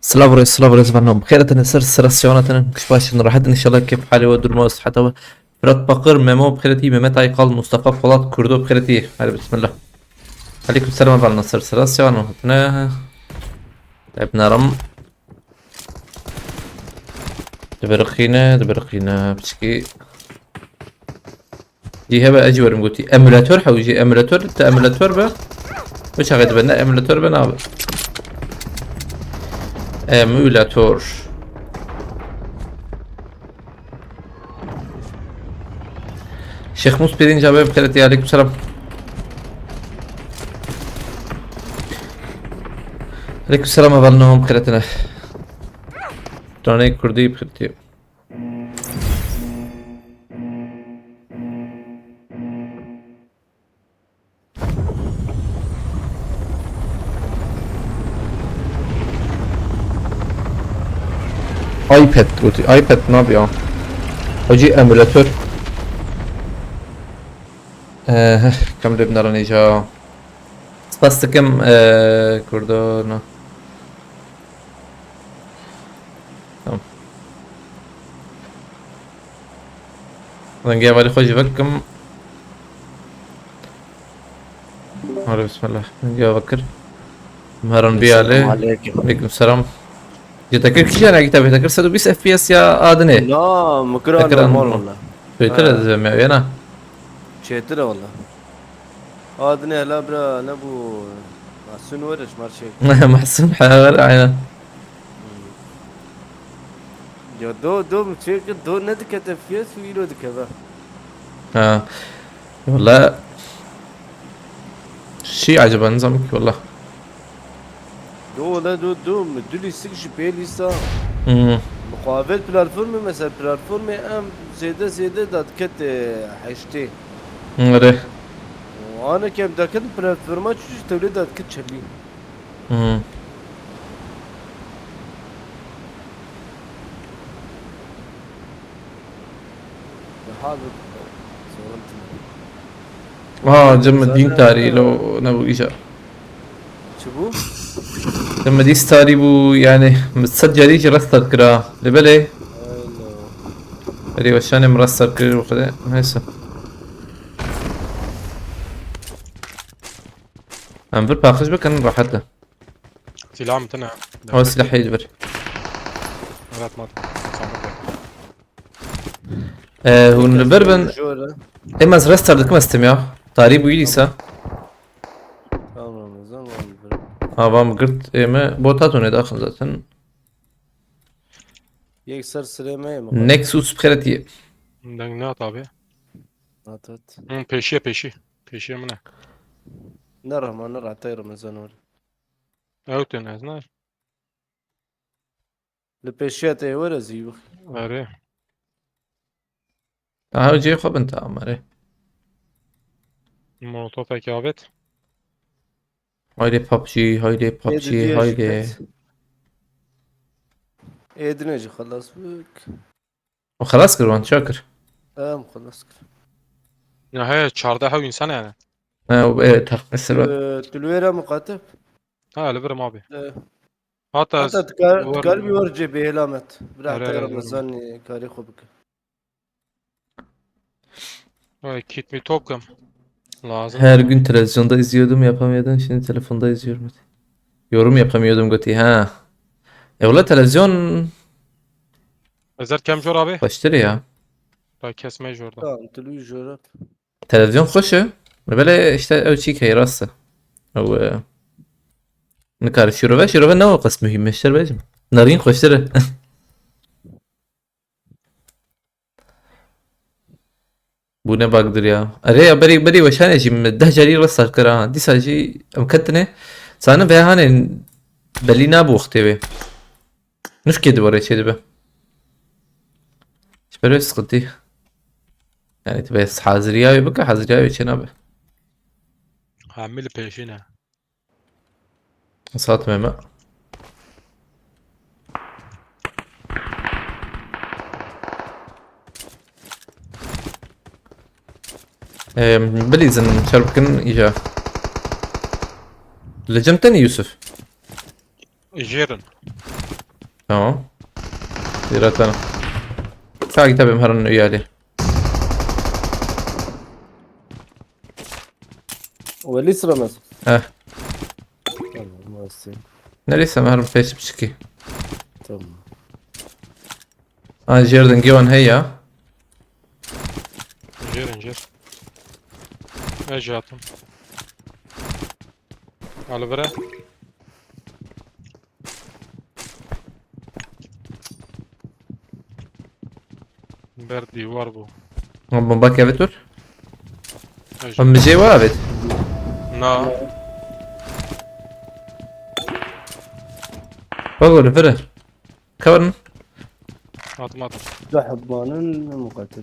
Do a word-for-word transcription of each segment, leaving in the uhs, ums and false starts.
Silav rêz, silav rêz, ben bi xêr hatine ser, sera siyana tine, kiş baş in, rahat in, inşallah keyf halê we, durma we, siheta we. Firat Pakir, Memo bi xêr hatî, Mehmet Aykal, Mustafa Polat, Kurdo bi xêr hatî. Hadi bismillah. Aleyküm selam, ben Nasir, sera siyana hatine. Tayyip Naram. Dibiriqîne, dibiriqîne, piçkî. Cî hebe ez jî werim gotî. Emulator hew jî, emulator, te emulator be. Wê çaxê dibe, ne emulator be, nabe. Emulator. Şêx Mûs Pêrîn Cabe bi xêretî, aleyküm selam. Aleyküm selam, hevalno, bi xêretine. Stranê Kurdî bi xêretî. iPad gotî. iPad nabe ya. Hacî emulator. Eh, kam lê binera nêja. Spas dikim, eh, Kurdo, no. Tamam. Dengê hevalê xwe jî vekim. Hadi bismillah. Dengê vekir. Meran Biyale. Selam aleyküm. Aleyküm selam. Cetekir kişi yani kitabı tekir sed û bîst F P S ya adını. Na, mı kira Tekir normal anladım. Valla. Söyle Ha. de ya, ya na. Çetir valla. Adını hele bira ne bu? Mahsun var ya, şmar şey. Mahsun, ha, var, aynen. Ya do, do mu çek, do ne dikete fiyat, su ilo dikeve. Ha. Valla. Şey acaba, nizam ki valla. Do, wala do, do, müdür lîstik ji pê lîsa. Hmm. Muqavel platformê, mesela platformê em zêde zêde da diket, e, heştê. Hmm, re. Û ane kem daket platforma çû ji tewlê da diket çelî. Hmm. Daha bir sorun. Ha, cem din tarî lo ne bu îca. Çi bû? Demedî starî bû, yani, min sed carî jî restart kira. Lê belê. Belê weşanê min restart kir û xwedê. Neyse. Em vir paqij bikin, rehet e. Silah min tine. O silahê ji vir. Evet, mat. Sandık var. Ee, hûn li vir bin. Jor e. Ê, ez restart dikim, ez tim ya. Tarî bûyî dîsa. Tamam, o zaman var bir. Ha, van girt, ê, me bota tune daxin zaten. Yek ser sirê me yê mi? Nexus bi xêretî. Deng ne at abi? At at. Hı, peşiye peşi. Peşiye mi ne? Ne Rahman, ne Ratay Ramazan var. Ew tune ez ne? Li pêşiya te were zî bixî. Erê. Aha, cihê xwe bin te amarê. Molotofekî avêt. Haydi PUBG, haydi PUBG, haydi. Ê dinê jî xelas bik. O xelas kir wan, çi kir? Em xelas kir. Ya he, çardeh ew insan yani. Ha, o, evet, takmir sebep. Ee, tu li wê re muqatib? Ha, li vir ma bê. Ee. Hatta Hatta ez dikar, dikar bir war cê bêhelamet. Bira Erê, te erê, Ramazan, e, karê xwe bike. Ay, kit mi tokum. Lazım. Her gün televizyonda izliyordum, yapamıyordum. Şimdi telefonda izliyorum. Yorum yapamıyordum gotî. Ha. E, wala televizyon Ezer kem jor abi. Baştır ya. Daha kesme jor da. Tamam, tu jor. Televizyon xweş e. Belê işte ew çî key rast e. Ew, e, nikare şîrove, şîrove ne o qas muhîm e, şer bêjim. Nerîn xweştir e. Bûne bagdir ya. Erê ya berî, berî weşanê jî min deh carî restart kir ha. Dîsa jî em ketine. Zanin vê hanê belî nabû wextê wê. Nuşkê di warê çê dibe. Ji ber wê siqitî. Yani tu bes haziriya wê bike, haziriya wê çê nabe. Hemî li pêşî ne. Sat meme. Em, bilîzin, çer bikin îja. Li cem tenî Yusuf. Jêrin. Tamam. Zîratana. Sa kitabê herin uyali. Welî sıramaz. Eh. Tamam, nasıl? Neresi herin peşi pişki. Tamam. Ha, jêr dingê wan heye. Jêr in jêr. Ez jî hatim. Ali bire. Ber dîwar bû. Bomba kevit dur. Ez Em mijê wa avêt. Na. Bagol vire. Kevin. Hatim hatim. Duh hibmanın muqatil.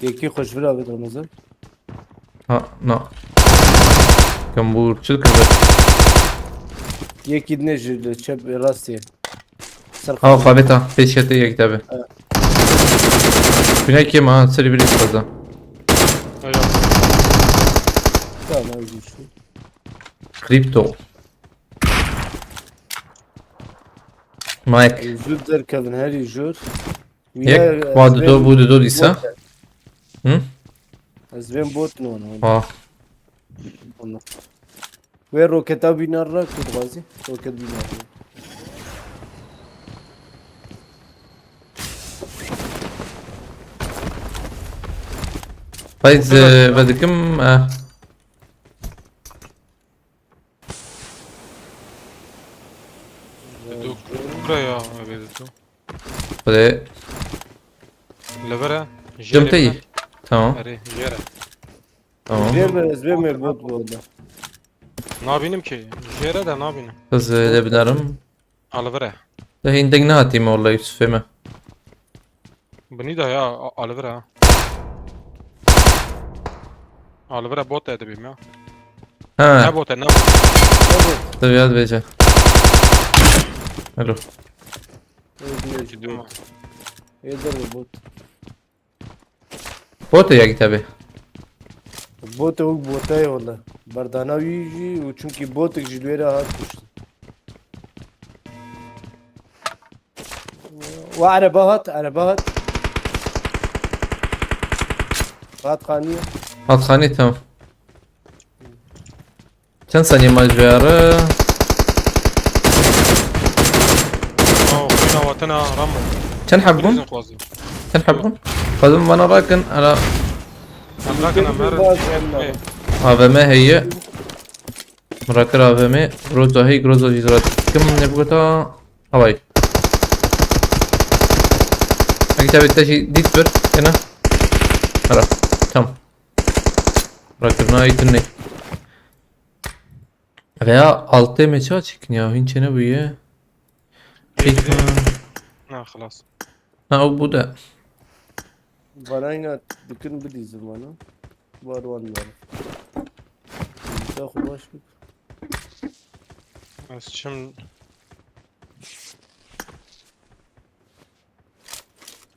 Yekî xweş vira bit Ramazan. Ha, na. Kambur çil kevit. Yekî dine ji çep rastê. Ser Ha, xabeta. Pêşete yek tabi. Bine kim ha? Seri biri fazla. Eyvallah. Tamam, güçlü. Kripto. Mike. Zû derkevin herî jor. Yek, wa dido, bu dido dîsa. Hı? Ez bên bot non. Ha. Wê roketa bînar ra tu dixwazî? Roket bînar ra. Hayz, e, vedikim, e. Dido. Buraya eve dido. Hadi. Levere. Cem te iyi. Tamam. Eri, jere. Tamam. Jê me, ez bên me bot bu arada. Nabînim ki. Jere de nabînim. Hızlı ile binerim. Alivire. De hindek ne atayım orada Yusuf Eme. Bini de ya a- alivire ha. Alivire bot edibim ya. Ha, Ne bot ne bot. tabii ya, vece. Alo. Öldü Ciddi mi? bot. Yedir bu bot. Bot ya kitabı. Bot o botay wala. Berdana wî jî û çunkî botik ji dwêre hat kuşt. Wa ereba hat, ereba hat. Hat xaniye. Hat xaniye, tamam. Çend saniye maç veyarı? Aa, oyuna vatena Rambo. Çend hab bûn? Birizin xwazı. Çend hab bûn? Xwazim bana bakın, ara Emlakin Amer. Bak, Hey. A V M heye. Murakir A V M. Groza hey, Groza jî zira. Kim ne bu kadar? Havay. Akit abi, te jî dît bir. Ena. Ara. Tam. Murakir na itin ne. Veya altı meça çıkın ya. Hiç ne bu ya? Yedi. Ha, xelas. Ha, o bu da. Bana yine dikin bir dizi bana. Var var var. Güzel baş bir. Ez çim.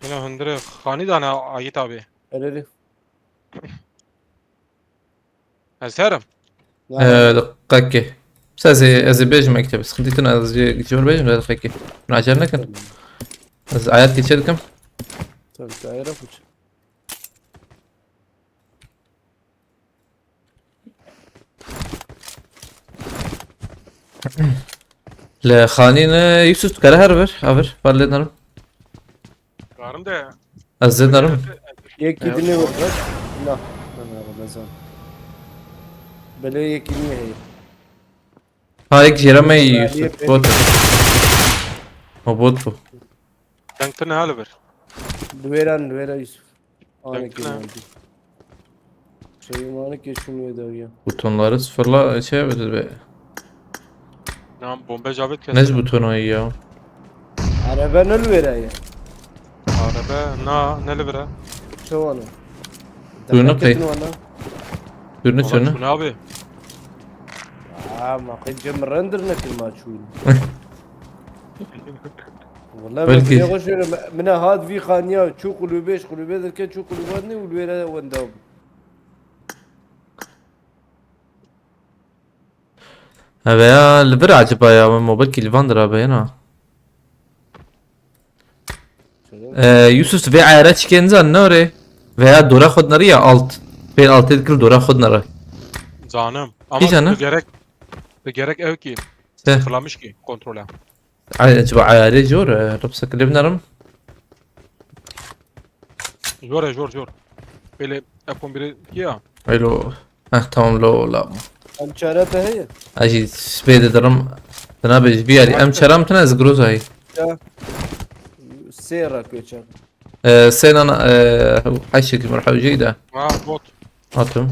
Yine hundre xanî dane Agit abi. Ereri. Ez herim. Ee, deqekê. Siz ez ê, ez ê bêjim mektebê. Sıkıntı tune ez ê geçiyor bêjim, deqekê. Acele nekin. Ez ayet geçer dikim. Tabii daire kuç. Le xanîne Yusuf kare her ver, haver, parle darım. Karim de. Ez zê darım. Yek Evet. gidini vurdu. Na. Na na na zan. Böyle yek gidini heye. Ha, ek jere me Ya, Yusuf. yep, Bot. O bot bu. Dengtine hali bir. Dueran, duera Yusuf. Anı Dengtine. ki. Şey manı ki şunu da ya. Butonları sıfırla şey yapacağız be. Nam bombe cabet kes. Ne butonu ya? Araba ne duera ya? Araba na ne libra. Çawana. Duyunu Demek kay. ettin valla. Duyunu Ama çönü. Tuna abi. Aa, ma qey cem render nekir ma çûn. Wala Belkî. Belki. Xweş min hat vî xaniya çû qulûbê ji qulûbê derke çû qulûbandinê û li wê re wenda bû. Eve ya li vir acaba ya, mobilkî li van dira be na. Ee, Yusuf, vê ayara çikên zan ne orê? Veya dora xwe dineriya alt. Pê altê dikir dora xwe dinere. Zanim. Ama Hiç ana? Gerek, gerek ew ki. Te. Sıfırlamış ki kontrole. Ay, acaba ayarê jor, e, rıpsa kile binerim. Jor e, jor, jor. Böyle F on biri ya. Alo. Heh, tamam lo la. Em çare te heye? Ajî spê de dirim. Tına be ji biyarî. Em çaram tına ez groza hî. Ya. Sê ra köçer. Ee, sê nana, ee, heşik merhewcî de. Ha, bot. Atıyorum.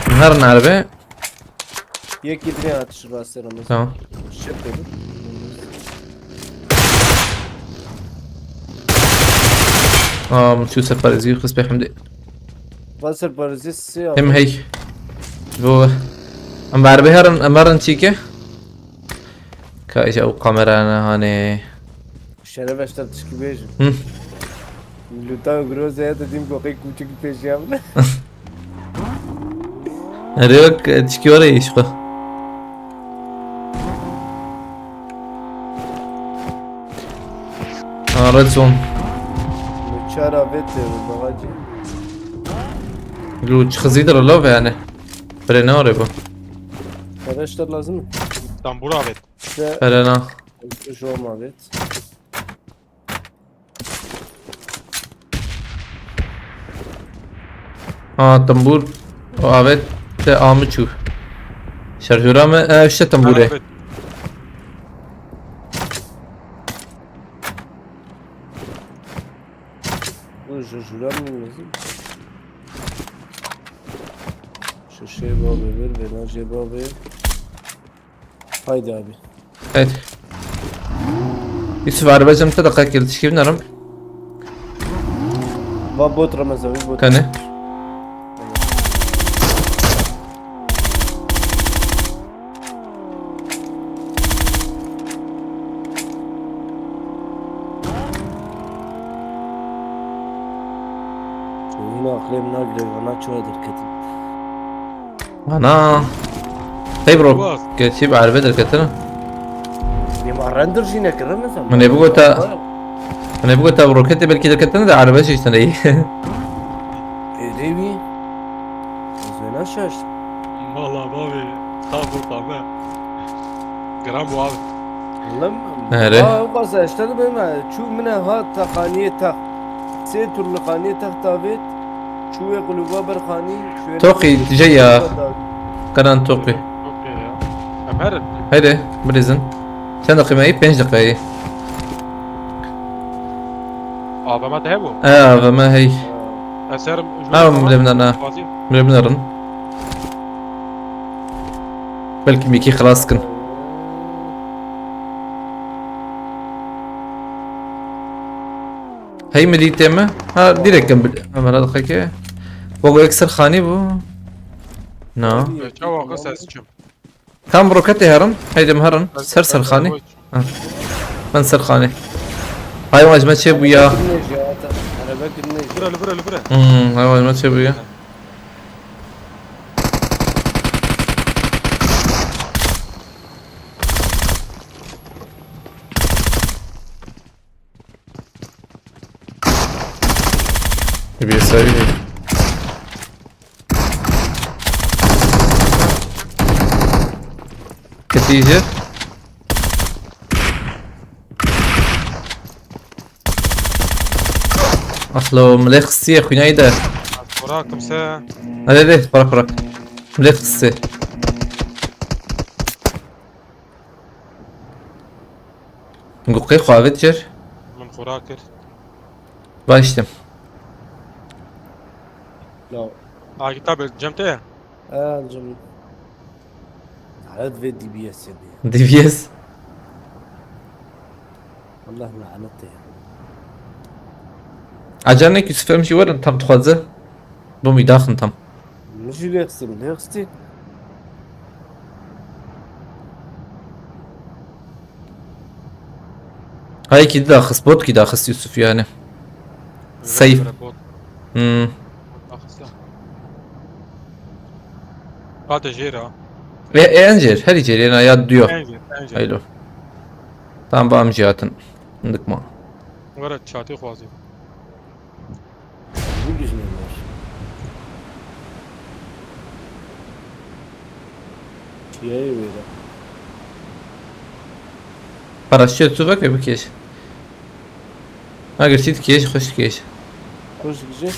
Her nerede? Yek gidine atışır bastırımız. Tamam. Şef dedim. Aa, mutlu sefer izliyor kız be hem de. Wasser parazit si. Hem hey. Bu. Em berbe herin, em herin çike. Ka işte o kamera ne hani. Şeref eşte tişkî bêjim. Hı. Luta Groza ya dedim goqê kuçik pêşiya min. Erê wek tişkî were îşqo. Ha, red zone. Çara vete bagajı. Lu çi xizî de la yani. Bire ne oraya bu? Arkadaşlar lazım mı? Tambura vet. Pere na. Şu olma vet. Ha, tambur. O avet te amı çu. Şarjöra mı? E, işte tambure. Bu şarjöra mı lazım? Şu şey bu abi, ver, ver, şey bu abi. Haydi abi. Evet. Yusuf, araba cam te dakika geldi, çekeyim derim. Va bot Ramazan, bot. Kane. Oyunu aklım ne güzel, bana çoğu derketim. Ana. Hey bro. Bas. Geçip araba derketene. Benim arender jine kırı mı sen? Mene bu gota. Mene bu gota bu roketi belki derketene de araba şiştene iyi. Öyle mi? Zena şaş. Valla abi. Tamam tamam. Gram bu abi. Lan. Nere? Aa, o kadar işte de benim. Şu mine ha ta kaniye ta. Sê türlü kaniye ta davet. Şu ve kuluba bir kaniye. Toqî, tije ya. Qenan toqî. Okey ya. Em herin. Heydi, bilîzin. Çend deqîme yî? Pênc deqîme yî. A V M te hebû? E, A V M hey. Ez herim. Ha, milê min na. Milê min rin. Belkî mîkî xilas kin. Hey milî tê me? Ha, direkt em bil-, em herhalde xeke. Bogo ek ser xanî bû. Na. Çawa xwe ser çim. Tam roketê herin. Heydim herin. Ser ser xanî. Ha. Ben ser xanî. Hay waj me çê bû ya. Araba kirine. Bira, bira, bira. Hmm, hay waj me çê bû ya. Bir sayı. Netice. Aslo, milê xistiye xwînayî de. Xora kimse. Hadi de, xora xora. Milê xistiye. Guqê xwe avêt jêr. Min xora kir. Baştim. La. A, kitabê cem te ye? He, cem. Lanet ve D B S ye be. D B S? Allah lanet ya. Acanek Yusuf em jî werin tam dixwaze. Bo mî daxin tam. Min jî lê xistî, min lê xistî. Hayekî daxist, botkî daxist Yusuf yani. Safe. Bot. Hmm. Daxist ya. Hate jêr ha. E, e en jêr, herî jêr, yena ya duyo. En jêr, en jêr. Haylo. Tamam, ba em jî hatin. Hindik ma. Were çatî xwazî. Bu güzel var. Çiyayê wê de. Paraşüt tu veke bikêş. Eger çî dikêş, xweş dikêş. Koş gidecek.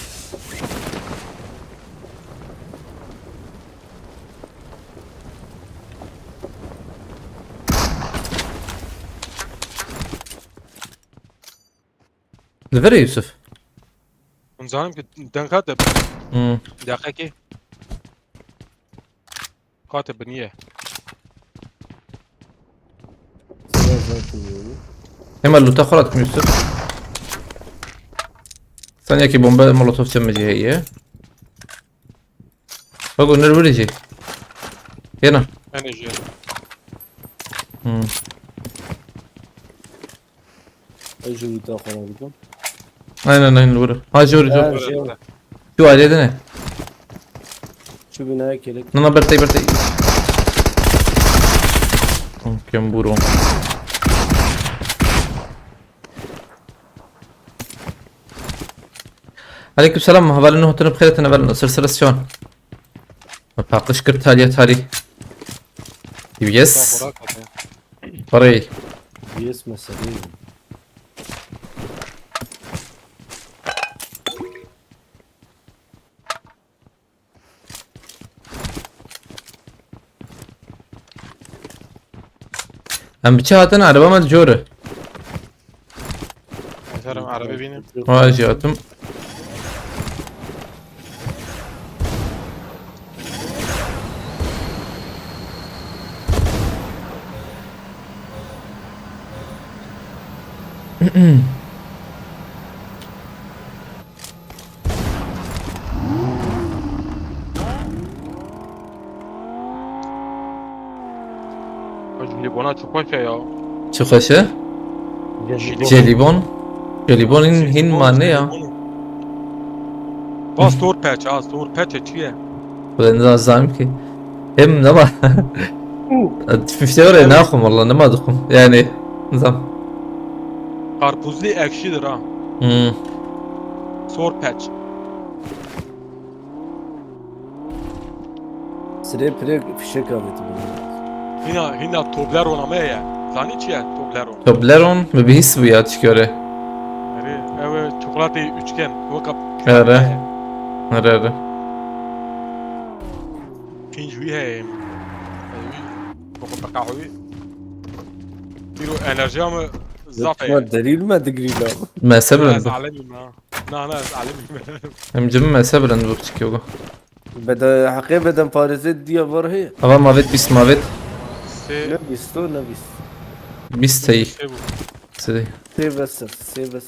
Li vir e Yusuf. Hûn zanim ki denga de Hmm. deqekê. Kate biniye. Sıra zaten yolu. Hemen loot'a xwe dikim Yusuf. Sen yekî bombe molotof çemecî heye. Bak o nerede jî. Yena. Ene jêr. Hmm. Ejû bir daha kanalıkım. Aynen aynen vur. Ha jor jor. Ha, şey, Şu ailede ne? Şu binaya kelek. Nana bertey bertey. Kem buro. Aleyküm selam, hevalên nû hatine bi xêr, tine velin, sir sir şan. Me paqij kir, talî talî. Yes. Xorak hate. Parey. Yes meseleyi. Em bi çi hatin, ereba me di cor e. Ezerim arabe bînim. Vay jî hatim. Jelibona çok hoş ya. Çi xweş e? Jelibon. Jelibon hîn, hîn mane ya. Va sor peç ha, sor peç çi ye? Ben de zanim ki. Hem ne var? Fifte oraya ne yapayım valla, ne mi dikim? Yani, nizam. Karpuzlu ekşidir ha. Hmm. Sor peç. Sirê pirê fişek avêti bunu. Hina, hina Toblerone me ye. Zanî çi ye Toblerone? Toblerone mi bihîs bu ya çikore? Erê, ew e çikolateyê üçgen. Weka Erê. Erê erê. Pinc wî heye. Ew wî. Boko peka wî. Pîro enerjiya me zaf heye. Şuna delil mi digrî la? Mezheb Na, rind ez bu. Alemî me. Na, na, ez Alemî me. Em cim mezheb rind bu çikiyo. Bede, heqê beden parêzê diya var heye. Ava mavet bîst mavet. Sê, Ne bîst o, ne bîst. Bîst tey. sê bû. Sê. Sê bes, sê bes.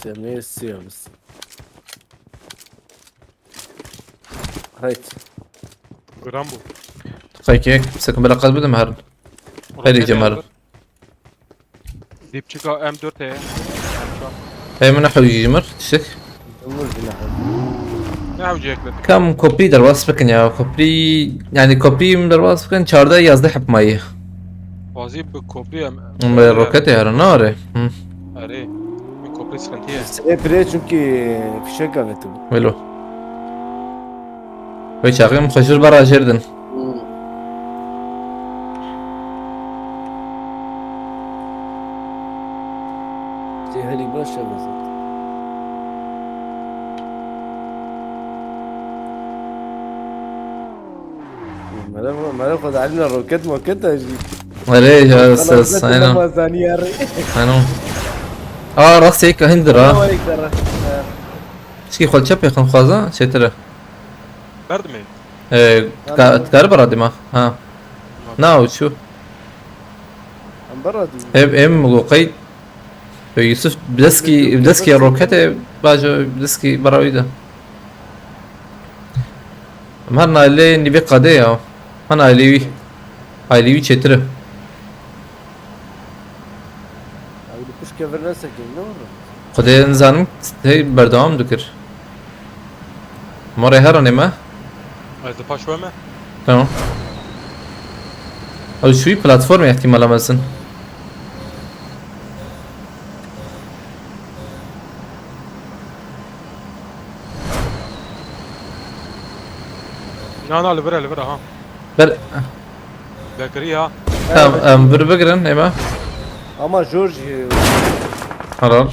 Sê, ne sê bes. Hayt. Gram bû. Qeykek, sekin bela qaz bidim her. Her cemar. Dipçika M dört heye. Hey, min hewcî jimir, tiştek. Cumhur günahı. Ne hewcî ekledik? Kam koprî derbas bikin ya, koprî, yani koprî min derbas bikin, çardeh yazdeh hep mayî. Wazî bi koprî em. Min roketê here, nare. Hı. Erê. Min koprî sıkıntı ye. Sê pirê çünkü fişek avêti bu. Velo. Vê çaxê min xweşir bera jêr din. Cêherî baş e vizit. Melev, melev xwe de elîna roket moket e jî. Erê ya ses, aynen. Mazanî ya rê. Aynen. Aa, rast yek hindir ha. Ama ilk de rast. Çikî xwe çepê xin xwaza, çêtir e. Berdimê. Ee, ka-, dikare bera dima. Ha. Na, o çu. Em bera dî. Ev, em, lo qey. Ee, Yusuf, bi deskî, bi deskî rokete, bajo, bi deskî bera wî de. Em her nailê nîvê qadê ya. Her nailê wî. Ailê wî çêtir e. Ew li pişt kevir nesekê, ne olur? Xwedê nizanim hey berdewam dikir. Morê heranê me. Ez di paş we me. Tamam. Ew şûyî platformê ihtimala mezin. Na, na, li vir e, li vir e, ha. Ber- Bekirî ha. Tamam, em vir bigirin, ême. Ama jor jî. Helal.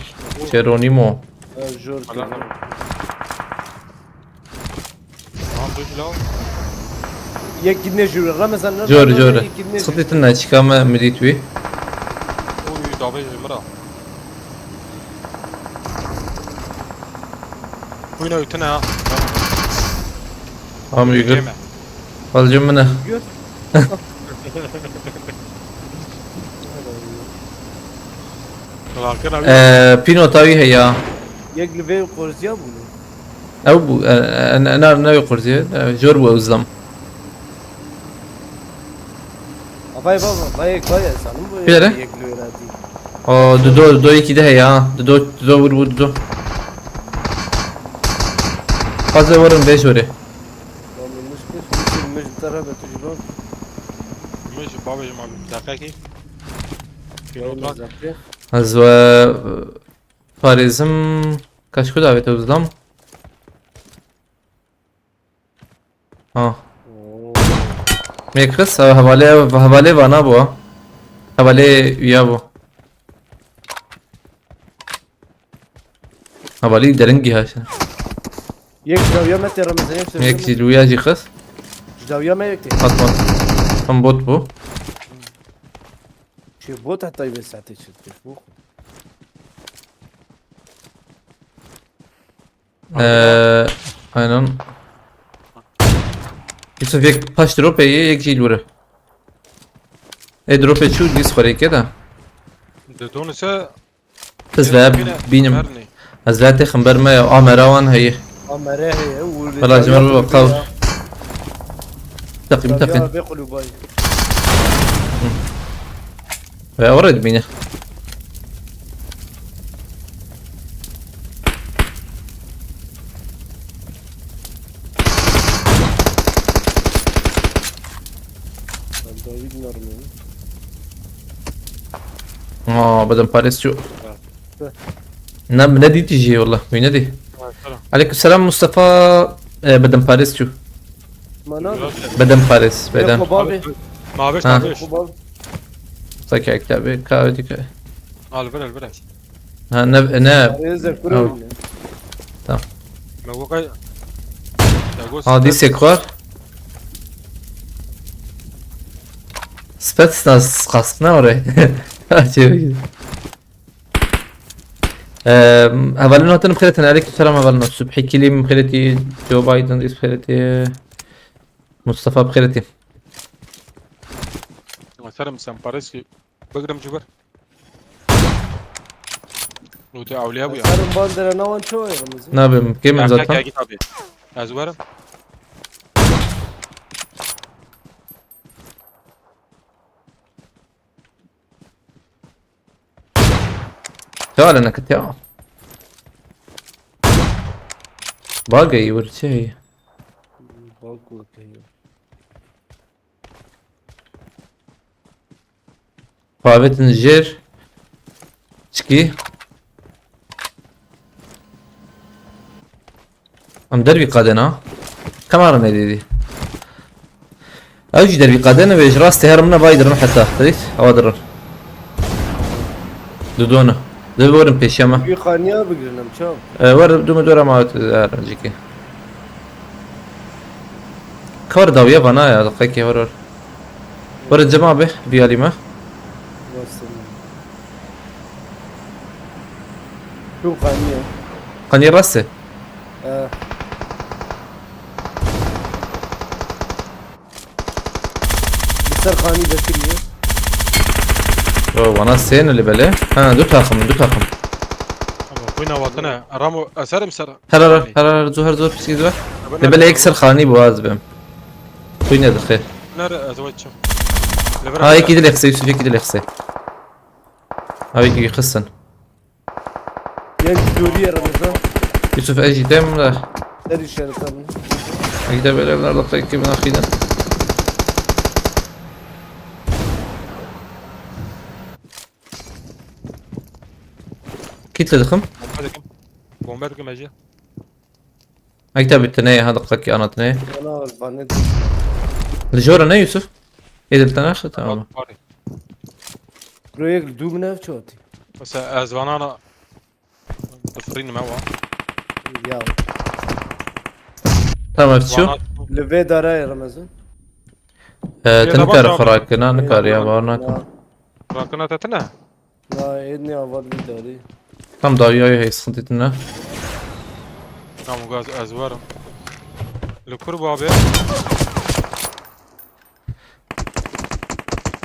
Geronimo. Ev jor Helal. Tamam, dur la. Yek gidine jor. Ramazan ne? Jor, jor. Yek gidine jor. Sıtı tınla çıkama midit wi. Oy, davê ji min re. Buyna ütüne ha. Am yugür. Yeme. Balcım mı ne? Gör. Rakın abi. Ee, Pino tabii he ya. Yek li vê qorziya bû. Ew bû, e, e, ne, ne, ne wê qorziye, e, jor bû ew zam. Avay baba, vay, vay, zanim bu Pire? Yek li wê radî. O, dudo, dudo yekî de heye ha. Dudo, dudo vur, vur, dudo. Fazla vurun, beş vurê. Lan, min miş kir, min miş tarabe tu ji ban. Min ji babê ji malum. Dakika ki. Pino tak. Ez we, e, parêzim, kaşku davêt ew zam. Ha. Oo. Mêkris, ha, hevalê, hevalê vana bû, ha. Hevalê uya bû. Hevalî deringî ha işte. Yek ji dawiya me tê Ramazan, yek ji dawiya Yek me. Jî li uya jî xist. Ji dawiya me yek tê. Atma. Tam bot bû. Şey, bot heta vê saetê çi dikir, bû. Ee, aynen. Yusuf yek paş dropê ye, yek jî lure. E, dropê çû, dîs xwerê ke de. Di donise. Tiz ve bînim. Ez ve têxim ber me ya, amera wan heye. Amere heye, û Valla ji me re qew. Taqîm, taqîm. Vê qulûbayî. Ve oraya dibîne. David Norman. Aa, badem pares çû. Ne, ne dîtî jî, wallah, wî nedî. Aleyküm selam Mustafa, e, badem pares çû. Mana? Badem pares, badem. Yok, abi. Maviş, ha. Maviş. Yok, abi. Sake kitabê, kahve dike. Al, ver, ver. Ha, ne, ne? Araya zekuru Oh. Tamam. Me wekay. Ha, dîsek xwar. Spetsnaz kask ne oraya? Çevik. Eee, hevalin hatin bixêretin. Aleyküm selam hevalin. Subhi Kilim bixêretî. Joe Biden dîs bixêretî. Mustafa bixêretî. Serim sen pares ki. Bigrim cibir. Û te ewliya bû ya. Serim bandere nawan çawa ye Ramazan? Nabim, kêm Ya, zaten. Kek, kek, tabii. Ez werim. Ya, ne kit ya. Bagayı vur şey. Bak bakayım. Pavetin jêr. Çikî? Em dervî qadena. Kamera nedîdî. Ew jî dervî qadene ve ji rastê herim ne vay dirin heta. Dît? Ewa dirin. Dudona. Dê werin pêşiya me. Wî qaniya bigrin em çaw. E, wer du me dora ma herin cikî. Kar dawiya vana ya, deqekê wer wer. Were cema be, vî alî me. Western. Çû qaniye. Qaniye rast e? E. Bi ser qanî vekiriye. Yo, vana sê ne li belê? Ha, du taxim, du taxim. Ama kuyna watine. Ramo, eserim ser. Her, her, her, her, zuher, zuher, piskî zuher. Li belê yek ser xanî bû, ez bim. Xwîne dixê. Nere ez we çim. Li vir Ha, yekî dilê xisê, Yusuf, yekî dilê xisê. Ha, yekî xistin. Yek ji dûriyê Remezan. Yusuf, ez jî têm de. Her işaretlerini. Ekde böyle evlerde pek gibi nakiden. Kitle dikim. Bombe dikim. Bombe dikim Ece. Ekde bitti ne ya, hadi kalk ya, anlat ne. Bana bak, bana. Li jora ne Yusuf? Edil tane işte, tamam. Bari. Proyek dûm nev çotî. Mesela ez vanana difirînim ewa. Ya. Tamam, şu. Vana Li vê darayê Remezan. Ee, Ya tını da kar bak abi. Xrakina, ne kar ya, Na, var nakın. rakina tetine. Na, êdnî ava li vî darî. Tam dawiya ya, hiç sıkıntı etme. Tamam gaz ez varım. Li kur bu abi.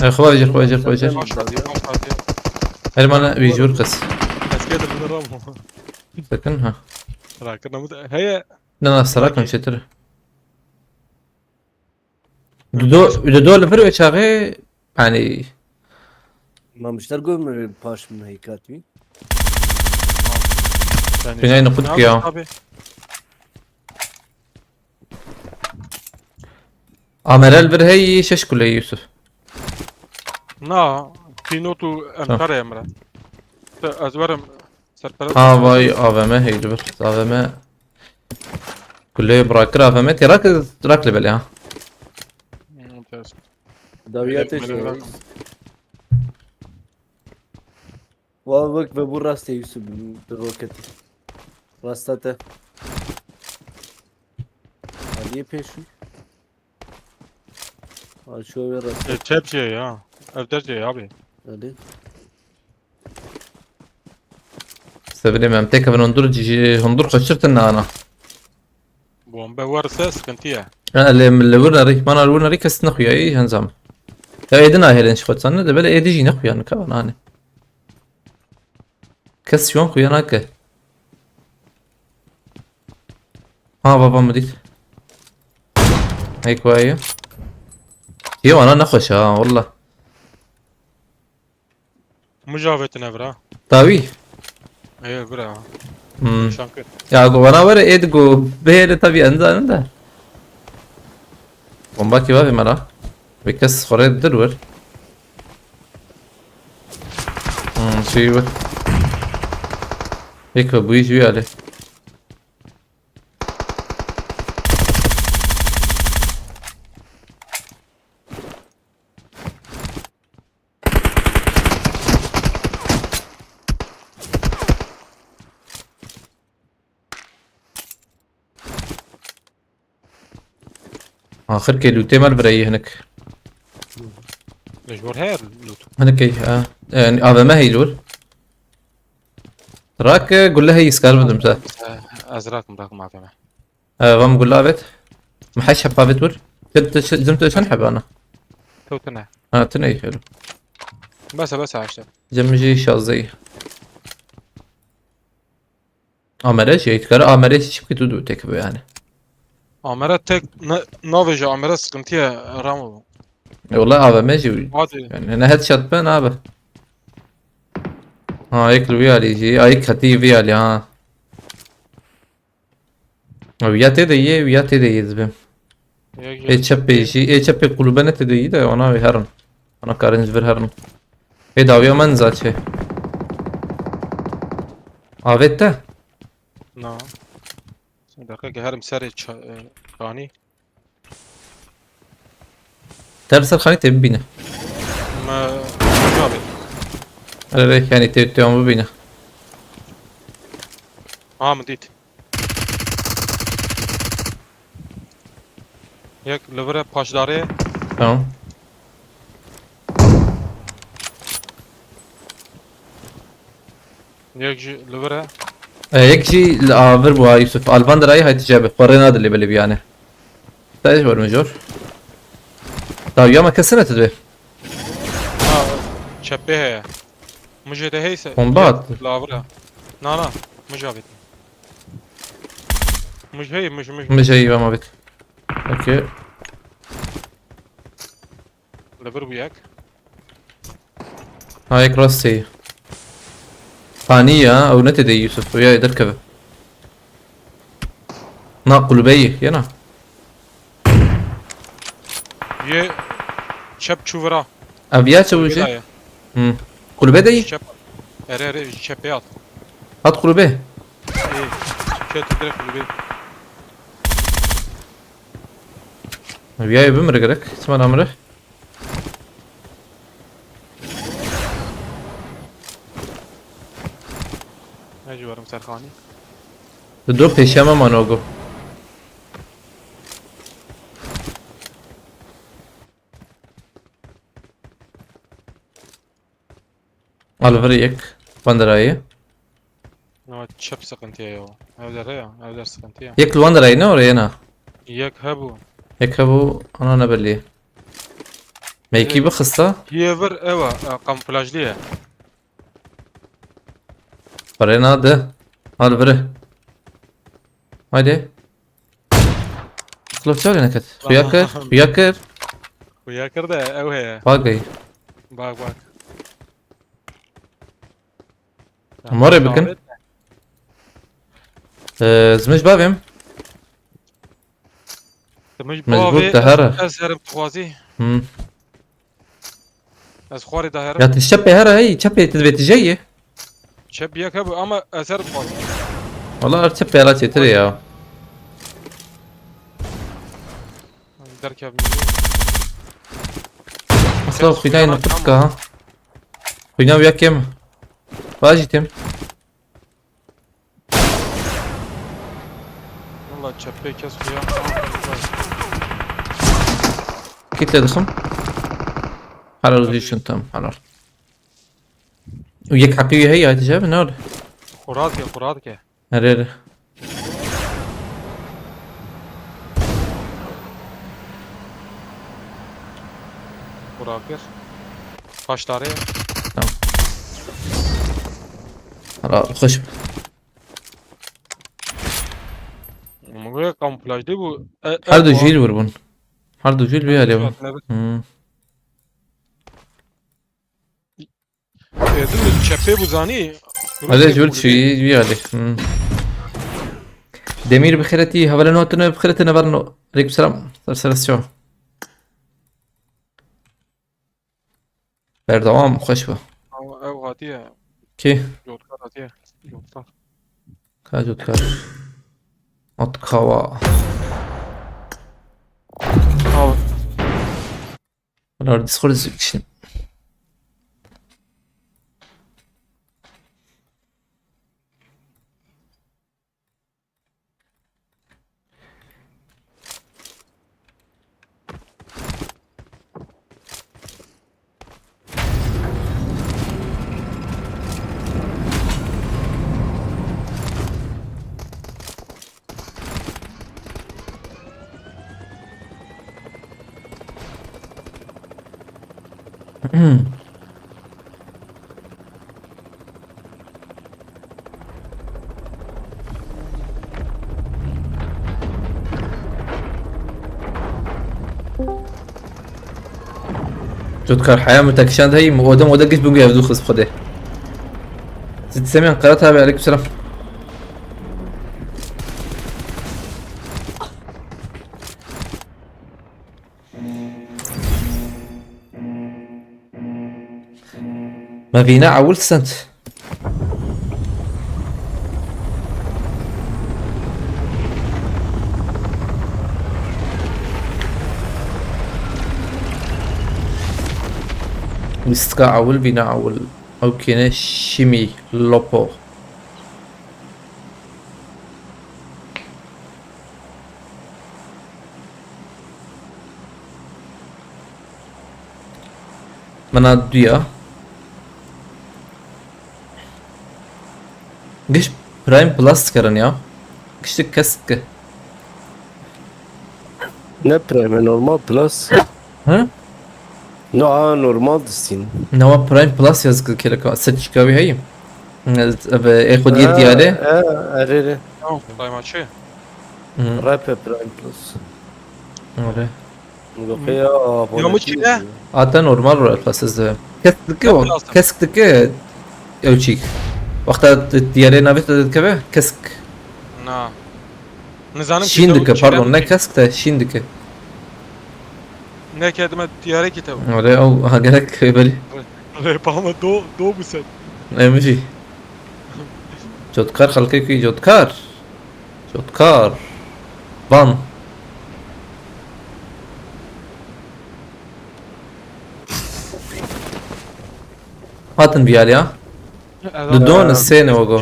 Ee, xwajir, xwajir, xwajir. Baş hadi baş hadi. Her mana bir jur kız. Eski de bunu ram. Sakın ha. Rakina mı da. Heye. Ne nasıl rakın çetir. Dudo, dudo li vir ve çağı, yani Mamişler gömür paş min heykat wî. Yani, Binayê nixwe ne dikiya. yapayım abi? Amerel vir hey şeş kule Yusuf. Na, Pinot û Emkar Emre. Te ez werim serpere. Ha vay A V M hey li vir. A V M. Kule bırakır A V M. Te rak, rak li belê ha. Hmm, ters. Dawiya Öyle te böyle şey. bırakın. Wa wek ve bu rastê Yusuf bi roketê. Rasta te. Aliyê pêşû. Açıyor ve rasta. E, çep şey ya. Evde şey abi. Öyle. Sevindim em tek evin hundur, hundur kaçırtın ana. Bombe varsa sıkıntı ya. Ya, lê min li wir nerî, mana li wir nerî kes nexuya, î henzam. Ya êdî nahêlin ji xwe, ne de belê êdî jî nexuya nika, hani. Kes ji wan xuya nake. Ha, baba min dît. Hey, kuayê. Yê wana nexweş ha, wallah. Mucavetine bira. Tawî. Ê bira. Hmm. Şankir. Ya go wana were êd go bêle tabi enzanin de. Bomba ki var mera. Ve kes xore dir wir. Hmm, şey wir. Peki bu iş bir hali. Axir ke lûtê me li vir heye hinek. Mecbur her loot. Hinek ey, ha. Yani A V M hey li wir. Rak, e, gulle hey iskar bidim te. Ez rakim rakim A V M. E, vam gulle avet. Me heş heb avet wir. Zim te, zim te çend heb ana? Tewtine. Ha, tine iyi. Bese bese işte. Zim jî şazdeyî. Amere jî, kare amere jî çipki tu du tek be yani. Amere tek ne, navêje amere sıkıntıya Ramo. E, wala A V M jî. Hadi. Yani ne headshot be ne abi. Ha, yek li vî alî jî. Ay, katî vî alî ha. Ew ya tê de yê, ew ya tê de yê dibim. Ê çepê jî, ê çepê kulübe ne tê de yî de ona wê herin. Ona karin ji vir herin. Ê dawiya me niza çê. Avête? Na. Sen dakika ki herim serê ça- e, kanî. Ter ser xanî tê bibîne. Me Mucavet. Erê, yani tê, tê wan bibîne. Ha min dît. Yek li vir e paşdarê. Tamam. Yek jî li vir e. E, yek jî li a vir bû ha Yusuf. Alvan dirayî haytî cebe. Xwe rê nade lê belê biyane. Te ji wer mijor. Dawiya me kesine tu dibê. Ha, çepê heye. Mijê de heyse. Bomba Yek attı. Li vir e. Na na. Mij avêt. Mij hey, mij mij. Mij hey, vam avêt. Okey. Li vir bû yek. Ha, yek rastê. Panî ya, ew ne tê de Yusuf, ya derkeve. Na kulübe yê, yena. Yê çep çû vira. Ev ya çewû Kulübe jî? Daye. Hmm. Kulübe de yî? Çep. Ere ere çepê at. Hat kulübe. Ê, çep direkt kulübe. Ev ya bimire gerek. Çima namire? Ne ciwarım Serkanî? Tu do pêşiya me manogo. Al vir yek. Banderayı. No, çep sıkıntıya ya. Evler ya, evler sıkıntıya. Yek li wan derayî ne oraya na? Yek hebû. Yek hebû, ana ne belli. Meyki Evet. Bixista? Yê vir ewa, e, kamuflajlı ye. Parê na de. Al vire. Haydi. Xilaf çare neket. Xuya kir, xuya kir. Xuya kir de ew heye. Bak gey. Bak bak. Mare bikin. Ee, zimij bavêm. Zimij Mecbur bavê, te here. Ez herim dixwazî. Hmm. Ez xwarê de herim. Ya tu çepê here hey, çepê tu vê tijeyê. Çep yek hebû ama ez herim dixwazî. Valla her çepê hela çêtir e ya. Derkevmî. Asla xwînayê niqurtka ha. Xwîna wî ya kêm. Vajî têm. Valla çepê kes xuya. Kit lê dixim. Helal olsun tam, helal. Û yek heqî wî heye, hadi cevabı ne oldu? Xurat ke, xurat ke. Erê, erê. Xurat kir. Kaç tane? Tamam. Hala hoş. Ama böyle kamuflajlı bu. E, e, Her du bu jî li wir bûn. Her du jî li vî alê bûn. Kamuflajlı. Hmm. E, dur, çepê bu zanî. Hadi jûr çi vî alê. Hmm. Demîr bi xêretî, hevalên hatine bi xêretî neverno. Aleyküm selam. Ser ser çawa. Berdewam, xweş be. Ew, ew hatiye. Kê? Cotkar hatiye. Cotkar. Ka cotkar? At kawa. Aw. Bunlar Discord kişi. Cotkar heya min te kişand heyî, min odem oda giş bû ev dû xist xwedê. Zî Semîn Qerat abi, aleyküm selam. Me vîna ewil send. Lîstika ewil, vîna ewil. Ew kêne Şimî Lopo. Mana duya. Giş Prime Plus kirin ya. Giştik kesk. Ne Prime, normal Plus. Hı? No, a normal distîn. Newa Prime Plus yazık keleka. Seçika wî heyim. Eve e xwediyê diyare. E, erê, erê. Tamam, Prime açı. Hı. Rap Prime Plus. Öyle. Mudoxê ya abonetî. Yo, mu çi ne? Ata normal ro efasiz de. Kesk dike o. Kesk dike. Ew çî. Wexta diyarê navê te dikeve kesk. Na. Nizanim ki Şîn tewik dike, çî pardon, ne ne kesk te, şîn dike. Ne kedime diyare ki tewik. Öyle o, ha gerek belli. Rê pama do, do bu sen. Em jî. Cotkar xelkê ku cotkar. Cotkar. Van. Hatin viyar ya. Dudon sêne ogo.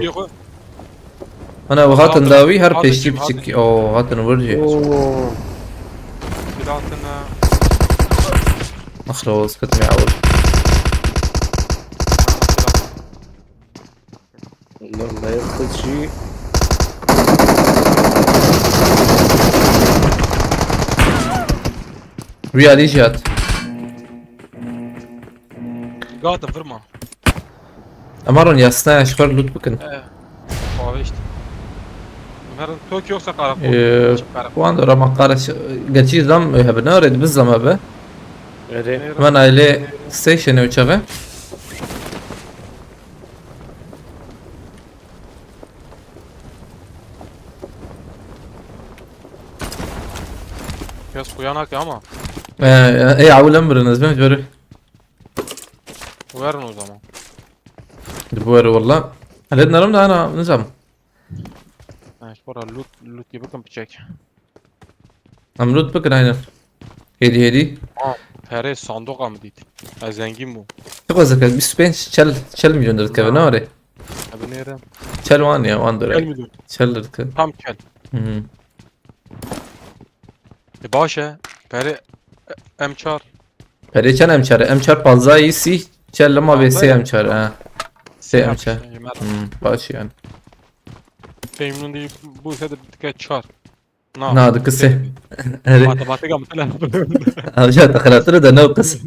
Ana ew hatin dawî her pêştî biçik. O hatin wir jî. Oo. Bir altına. Axlos, ketmê ewil. Lan ne yaptı ki? Viyarî jî hat. Gata vurma. Emaron yasna eşxer loot bikin. Ee, Paveşt. Bunların Tokyo yoksa karakol. Ee, Açık karakol. Wan dora maqara gerçî zam hebe ne red biz zam hebe. Öyle. Hemen aile station o çağı. Biraz kuyanak ama. Ee, ey awil em birin ez ben jori. Verin o zaman. Bu er valla. Red narim da ana nizam. Ha, işte orada loot, loot gibi kim çek. Em loot bikin aynen. Hêdî hêdî. Pere sandık mı dit? Ha, zengin bu. Çok az zaten bîst û pênc çel çel milyon dikeve ne orê? Abi nere? Çel wan ya wan dore. Gelmedi. Çel dikeve. Tam kel. Hmm. E, baş e. Pere e, M çar. Perê çend M çar? M çar pazdayî sî çel lema vê sê M çar ha. Sê M çar. Yemer. Hmm, baş yani. Peynunun değil bu ise de dikkat çar. Na dikise. Erê. Matematik ama tele. Avca te xirabtir de ne qis.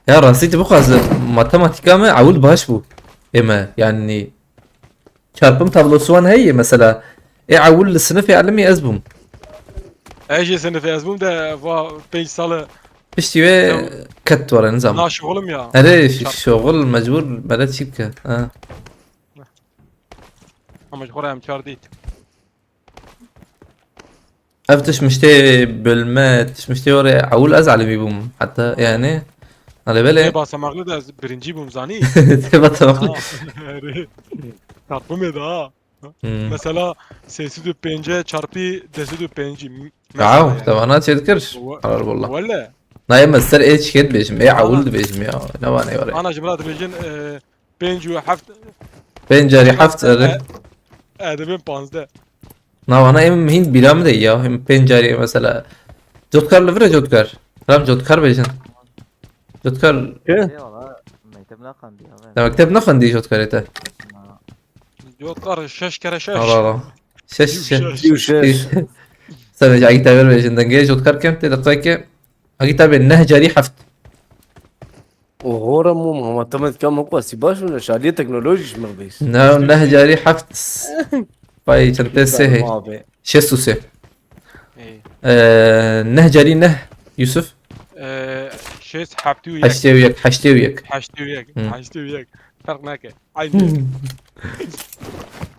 Ya rastî tu bixwaze matematika me ewil baş bû. Ême yani çarpım tablosu wan heye mesela. Ê ewil li sinifê elimî ez bûm. Eji sınıfı ez bûm de va pênc salı Piştî wê ket were nizam. Na şoxulim ya. Erê Çarp- şoxul mecbûr mere çî bike. Ha. Ama ji xora em çar dît. Ev tişt miştê bölme, tişt miştê were ewil ez elimî bûm. Heta yani. Alê belê. Ê basamaklı da ez birinci bûm zanî. Tê basamaklı. Çarpımê da. Hmm. Mesela sê sed û pêncî çarpı deh sed û pêncî. Aw, te vana çê dikir. Karar bolla. Wele. Nayê me ser ê çiket bêjim. Ê ewil dibêjim ya. Ne vane were. Ana ji min re dibêjin e, pênc û heft. Pênc carî heft E, erê. E, dibên panzdeh. Na vana em hîn bîra min de ya. Em pênc carî mesela. Cotkar li vir e cotkar. Ram cotkar bêjin. Cotkar. Ke? Eyvallah. Mektep ne kandı ya? Te mekteb nexwendî cotkarê te. Cotkar şeş kere şeş. Allah Allah. Şeş şeş. Diw şeş. Sen bêjî agî te vir bêjin dengê cotkar kem tê deqayke. Agî te bê neh carî heft. Oho Ramo, matematika min qasî baş bûne, şaliyê teknolojî ji min bêjî. Ne neh carî heft. Pay çend tê sê hê. Şêst û sê. Ê, Ee, neh carî neh Yusuf. e, şêst heftê û yek. Heştê û yek, heştê û yek. Heştê û yek. Hı. Heştê û yek. Ferq nake. Aynı.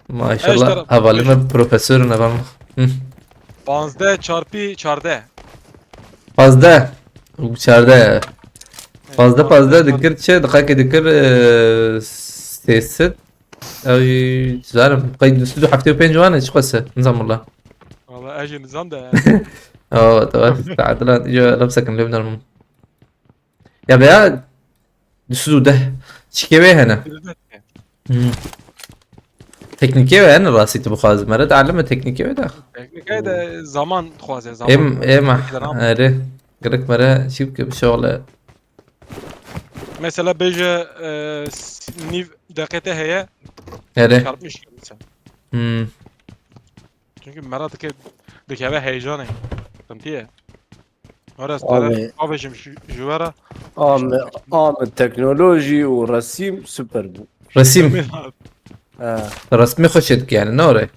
Maşallah. Hevalime profesör ne ben. Hı. Panzdeh çarpı çardeh. Pazdeh. Çardeh. Pazdeh pazdeh dikir çi? Diqake dikir e, sê sed. Ew zarim. Qey du sed û heftê û pênc wane çi qese? Nizam wala. Valla ez jî nizam de. Aa, tamam. Tadilan. Yo, laf sakın lem normal. Ya veya du sed û deh. Çike ve hene. Hmm. Teknike ve hene rastî tu bixwazî. Mere de alime teknike ve de. Teknike de zaman dixwaze. Zaman. Em, em, Teknike de ne yapayım? Erê. Gerek mere çî bike bir şey ola. Mesela bêje e, s- nîv deqete heye Erê. çarpmış gibi sen. Hmm. Çünkü merak dike dikeve heyecanı. Sıkıntı ye. Orası Abi. Tarık. Abi şimdi şu jüvera. Ame, ame teknoloji û resim süper bû. Resim. Ha. Resmê xweş çêdik yani ne orê.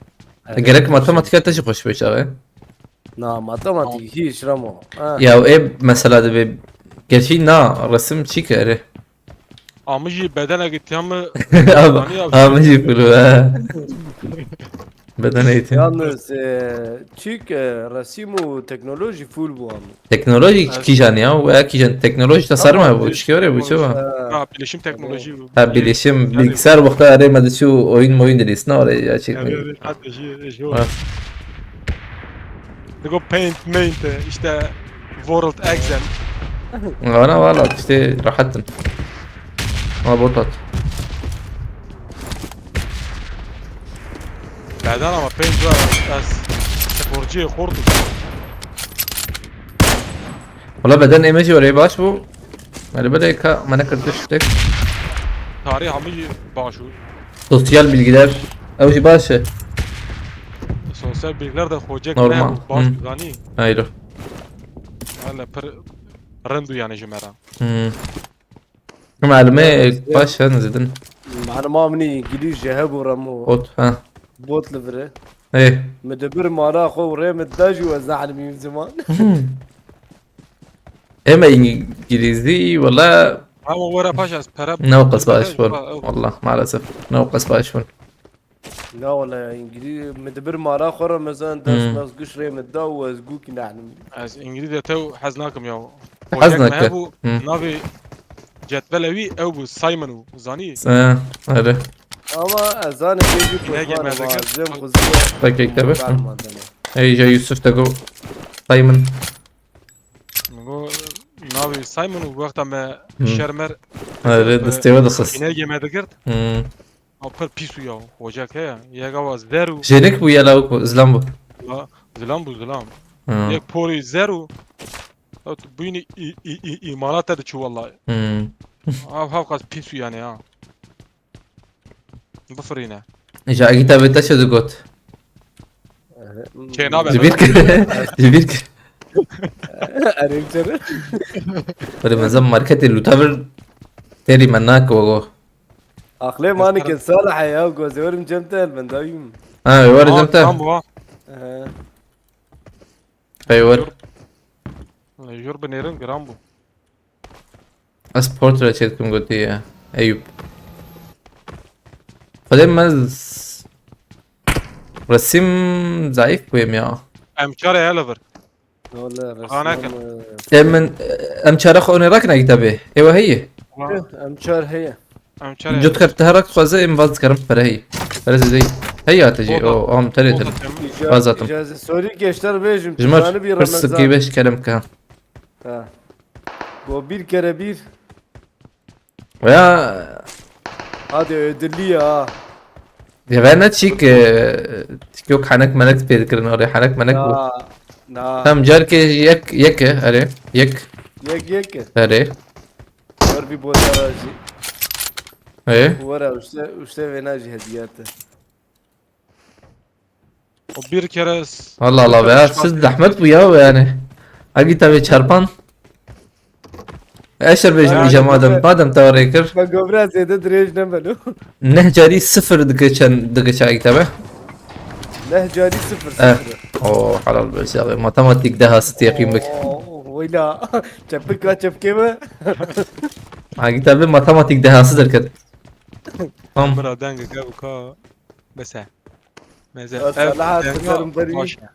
Evet. Gerek matematika te jî xweş bê çaxê. Na matematik hiç Ramo. Ha. Ya ê mesela de be gerçi na resim çi ke erê. Amijî bedene gittiyan mı? Ama jî kulu ha. Beden eğitimi. Yalnız e, Türk e, resim û teknoloji full bu ama. Teknoloji kîjan ya? Veya kîjan teknoloji tasarım mı bu? Çikiyor ya bu çi var? Ha, bilişim teknoloji bu. Ha, bilişim, bilgisayar wexta arê me diçû oyun moyun dilîstin oraya ya Yani çekmeyi. öyle sadece şey Ha. Digo paint, maint, işte World Exam. Valla valla işte rahatım. Ama bot at. Beden ama paint var. Ez sporcuya korktum. Valla beden imajı oraya baş bu. Hani böyle ka mana kırdı işte. Tarih hamı baş û. Sosyal bilgiler. Ev şey baş. Sosyal bilgiler de hoca Normal. ne baş Hı. Zani. Hayır. Hala pir rendu yani jimera. Hmm. Malime baş ha ne dedin? Mani ma min îngilîzce hebû remo. Ot ha. Bot li vire. Hey. Min dibir mana xwe û rê min da jî we zehlimîm ziman. Em îngilîzî valla Ama were paş ez pere ne o qas baş bun. Valla maalesef. Ne o qas baş bun. Na wala ya îngilîz min dibir mana xwe re mezan ders nas giş rê min da û ez gûkî nehlim. Ez îngilîzce tew hez nakim ya. Hez nake. Bu Hı. Navê cetvele wî ew bû Simon û zanî. Ha, öyle. Ama ez zanim pêjî Yine koşman gelmedi ama gel. zem xuzî. Bak ekte bak. Kalmadene. Ey ja Yusuf da go. Simon. Go navê Simon û wexta me Hı. şermer Öyle desteğe de xas. Yine gelmedi girt. Hmm. Apır pis û ya. Hoca ke ya. Yega wa zer û. Jenik bu ya lavuk bu, izlan bu. La, zilam bu zilam. Hmm. Yek porî zer û. Ot buyni i i i imalata de çu vallahi. Hmm. Av hav qas pis û yani ha. Bifirîne. Ja gita ve taşe de got. Çê nabe. Cibir ki. Cibir ki. Erê çere. Böyle mezem marketê lutavir teri menak o. Aqlê mani ke Salih ya gozê werim cem te el ben dayım. Ha, var cem te. Tam bu ha. Ee, Hey var. Jur binêrin giran bû. Ez portre çetkim gotiye. Eyüp. Xwedê me z- resim zayıf buyum ya. Em çare hele vir. Wala Xaneke. resmen. Em min em çare xwe onê rakine kitabê. Ewa heye. Em çar heye. Em çare. Cot kar te herak xweze em vaz dikarim pere heye. Pere zedey. Heye ateci. Oda. O am tere tere. Oda temiz. Îca- Vaz atim. îcazê sorî geşter bêjim. Jimar Tanibî hırsız Remezan. gibi şekerem ka. Ha. Go bir kere bir. Ya Hadi ödüllü ya. ya ben ne çik e, yok hanek menek pê dikirin oraya hanek menek bu. Na. Na. Tam car ke yek yek e, are yek Yek yek. are. Gör bir botara jî. E. Wara işte işte vena jî hediyatı. O bir kere s- Allah Allah be, siz zahmet bu ya yani. Abi tabi çarpan. Eşer bejim Ya, diyeceğim ya, madem, ya. Madem tavare kir. Ben gobra zêde dirêj ne belo. Neh carî sıfır dike çend dike çay kitabı. Neh carî sıfır Eh. sıfır. Oo halal be abi. Matematik dehası teqim bik. Oo, oyla. Çepik ka çepke mi? Ha kitabı matematik dehası derket. Tamam. Mira denge gel bu ka. Bese. Meze. Ya Salah, Denge sıkarım beri. Baş ya.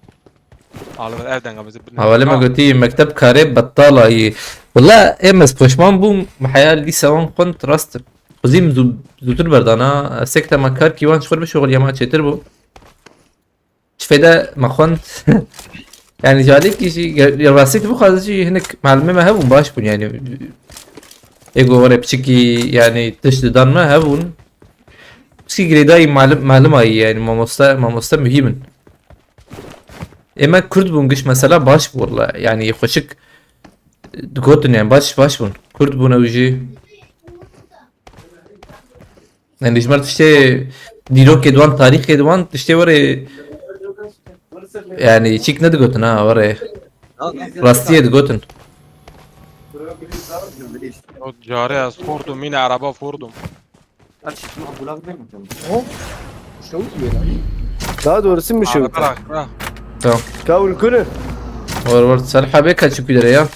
Alır ev denge bizi. Havale me gotî mekteb karê betala yî. Wala em ez poşman bûm, me heya lîse wan xwend rast. Xwezîm zû-, zûtir berdana. Sekte me kar kî wan ji xwe bişuxul ya me çêtir bû. Ji fêde me xwend. Yani jalêkî jî ge-, rastî tu bixwaze jî hinek malimê me hebûn baş bûn yani. Ê ku were piçikî yani tişt didan me hebûn. Piçikî girêdayî malim, malim ayî yani mamoste, mamoste muhîm in. Ê me Kurd bûn giş mesela baş bû wala. Yani xweşik digotin yani baş, baş bûn. Kurd bûn ew jî. Yani ji me tiştê dîrokê di wan, tarîxê di wan tiştê were yani çîk nedigotin ha were. Rastiyê digotin. O carê ez xortum, mîne ereba xortum. Daha doğrusu mu şey? Bırak, bırak. Tamam. Kavul kuru. Var var. Sen habe kaçı kudere ya.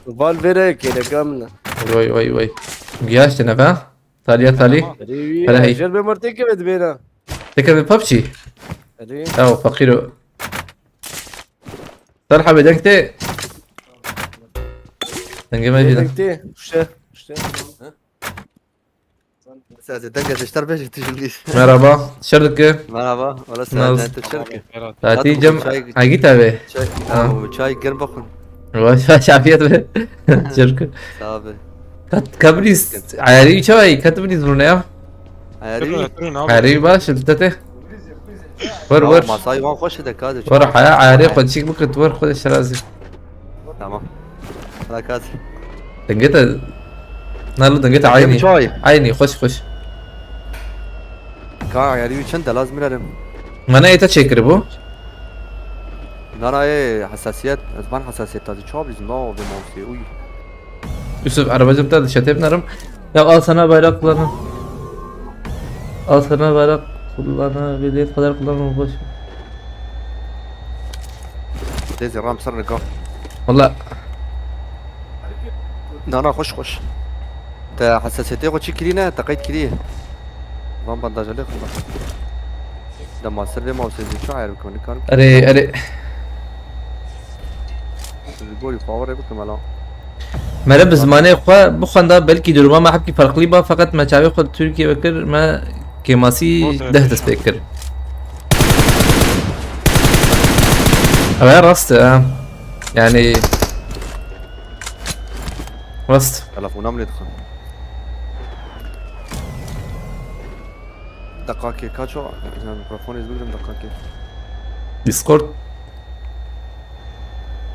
Val vere kele kamına. Vay vay vay. Giyaş ne be? Taliya tali. Hele hey. Jer be marteke ve dibena. Teke bir PUBG. Erê. Ew feqîro. Ser hebê deng tê. Dengê me jî de. Deng tê. Kuşe. Kuşe. Sen de deng ez ji ter bêjî tu ji lî. Merhaba. Şer dike. Merhaba. Wala sen Naz. De tu şer ke. Tatî Tatlı cem çay, Egît abi. Çay, Ha. Ew, çay germ bakın. Vaş vaş afiyet be. Şer dike. Sağ ol. Kat kabris. Ayarî çay kat kabris bunu ya. Ayarî. Ayarî baş te te. Wer, wer. Masayê wan xweş e de, ka de. Wer, haya, ayarê xwe çîk bikir, wer, xwe de şirazî. Tamam. Hela ka de. Dengê te, Nalo, dengê te Dengê eynî. Çay. Eynî, xweş, xweş. Ka ayarî wî çend e, lazim binerim. Mana ê te çêkiribû? Nana ê hesasiyet, ez ban hesasiyet tazî çawa bizim, la, o bir mavsê, uy. Yusuf, arabacım da dışarı tepnerim. Ya al sana bayrak kullanın. Al sana bayrak kullanabilir kadar kullanın, boş. Dêzî ram ser nika. Valla. Nana, xweş, xweş. Te hesasiyetê xwe çi kirî ne? Te qeyd kirî. Van bandaja lê xwe. Dema ser vê mawsê zî çi ayar bikim, nikarim. Erê, erê. Ji gorî xwe rê bikim, ela. Mere bi zimanê xwe bixwenda, belkî duruma me hebkî ferqlî ba, feqet me çavê xwe li Tirkiyê vekir, me kêmasî Ortaya deh dest pê kir. Ew rast e, ha. Yani, rast. Telefona min lê dixin. Deqakê, kaço? Yani, mikrofon ez bigrim deqakê. Discord.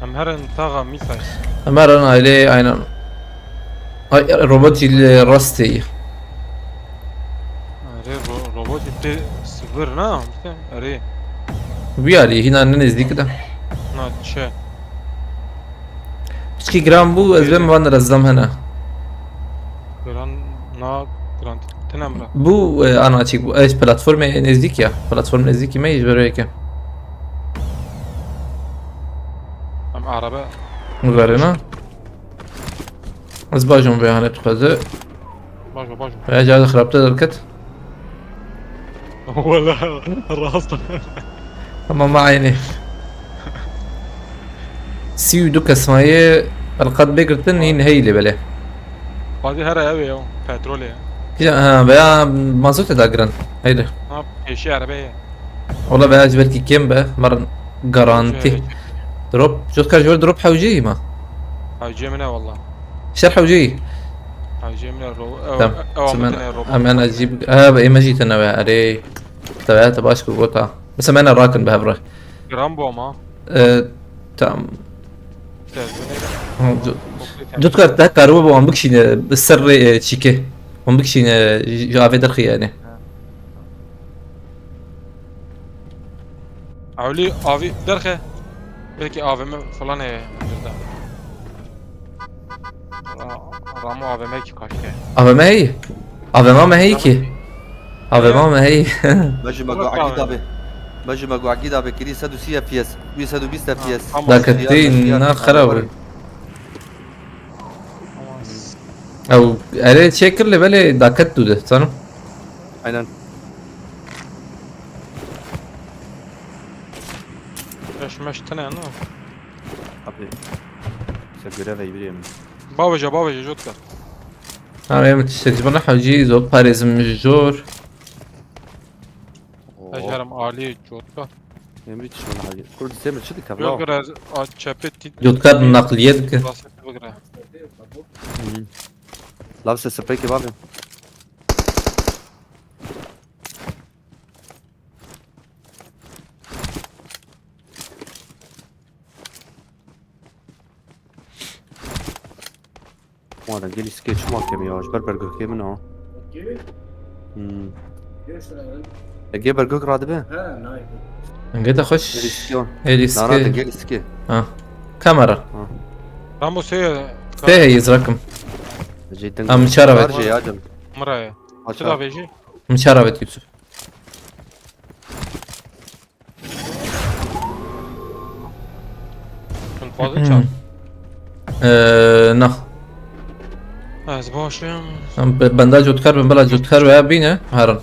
Em herin taxa Mîsay. Em herin ailê, aynen. Ay, robot jî li rastê. Erê, ro-, robot jî tê sivir, na? Erê. Wî alî, hîna ne nêzdîk de. Na, çi? Piçkî giran bû, ez bêm van rezdam hene. Giran, na, giran tine min re. Bû, e, ana çîk bû. Ez platformê nêzdîk ya. Platform nêzdîkî me ji ber wê yekê. Em arabe. Verê na. Ez bajom vê hane dixwaze. Bajo, bajo. Veya cihazê xirabte derket. Wala, rast. Tamam, ma aynî. Sî û du kesmayê elqat bê girtin, hîn heyî lê belê. Bazî here ew ê, petrol ê. Kîja, ha, veya mazotê dagirin. Heydi. Ha, pêşî erebeyê. Ola veya ji belkî kêm be, marin garantî. Hewce, hewce. Drop, cotkar ji ber drop hewceyî ma? Hewceyê min e wala. Şer hewceyî. Hewceyê min e ro-, ew, Tamam. ew Çi min, min tine ro-, em en acîb, ha, be, ême jî tine ve, erê. Te veya te baş ku gota. Mesela me ne rakin be hevre. Gram bu ama. E, tamam. Güzel, bu ne? Ha, du-, Okey, sen- Dutkar te karu bu an bikşine, ser re, e, çike. An bikşine, ji, ji ave derxi yani. Ewlî avî derxe. Belkî A V M falan heye burada. Ra-, Ramo A V M ki kaşke. A V M heyî? A V M me heyî ki? A V M me heyî? Bejî me Tamam, got Egîd tamam. Abi. Bejî me got Egîd abi kirî sed û sî F P S. Wî sed û bîst F P S. Tamam. Daketî F P S, na F P S, xerab. Tamam. Ew erê çêkir lê belê daket dû de, zanim. Aynen. Beş meş tine ne? Abi. Sen görev eybiriyim. Babaca, babaca, jotka. Ha, em tiştek ji bana hewcî zor parêzim jor. Oo. Ejerim alî jotka. Emri tişt bana hewcî. Kur semir çi dikevla? Yok, biraz a, çepê tit-, Jotka tit-, nakliye dike. Basit bigre. Hı. Lav se sprey kebabı. Wan gelî sikê çima kêm ya, ji ber bergirkê min a. Hmm. Egê bergirk radibe? Engê te xweş. Gelî sikê wan. Êlî sikê. Nana de gelî sikê. Ha. Kamera. Ha. Ramo sê. Sê heyî zirakim. Jê deng. Am çara vet. Jê ya cem. Mira ye. Aça. Çila vêjî? Min çara vet Yusuf. Hûn dixwazin çar? Eee, na. Ez baş im. Em be-, benda cotkar bin, bela cotkar veya bîne, herin.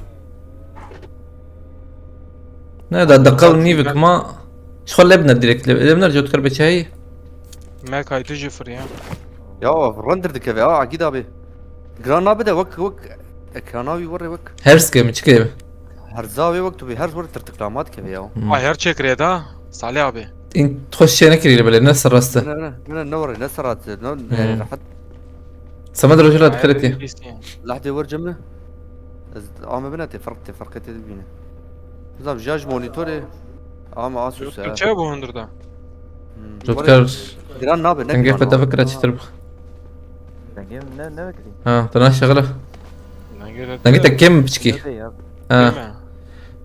Ne da deqe û nîvik ma. Ji xwe lê bine direkt lê, lê bine Cotkar be çayî. Mekay tu jî firiya. Ya, render dikeve, ha, Egîd abi. Giran nabide, wek, wek ekrana wî were wek. Hers ke mi çike be? Herza wê wek tu bê, her were tırtıklama dikeve ya. Hmm. Ay, her çekirê da, Salih abi. În xweş şey nekirî bile, ne ser rast e. Ne, ne, ne, ne were, ne ser rast e, ne, yani Hmm. rahat. Samet rojela Ay, dikkat et ya. Lehdê wer cemre. Ez ame bine tê ferq, tê ferqê tê dibîne. Nizam, jaj monitorê ama Asus e. Türkçe bu hundur da. Hmm, Cotkar, were giran nabe, ne dengê giran xwe nabe. Te fikra çitir bû. Dengê ne, ne vekirî? Ha, te naşexile. Dengê te kêm piçkî. Ne ya? Ha. Kêm e.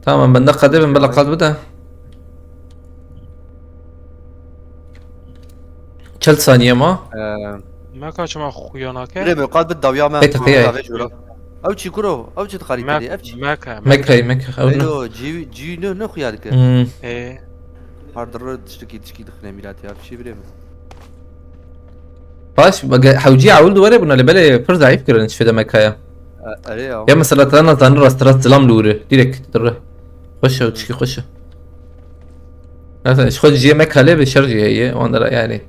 Tamam, bende qedê bin, bela qad bide. Çel saniye ma. Ee, Me kaçma xuya nake. Birê min qad bid dawiya me. Pek qiya ye. Ev çi kuro? Ev çi dixarî Mek-, tedê? Ev çi? Meke, Mekay, mekay. Ew ne? Eydo, cî, cî ne, ne xuya dike? Hmm. Ê. Har dirre tiştekî, tişkî dixine mîrat ya. Çi birê min? Baş, bage-, hewcî ewil di were bûna, lê belê pir zayîf kirin, çi fêde Mekaya. E, erê ya. Ya mesela te nazanin rast rast zilam li wire. Direkt dirre. Xweş e, tişkî xweş e. Zaten ji xwe cihê me kalê bi şer jî heye, wan dera yani.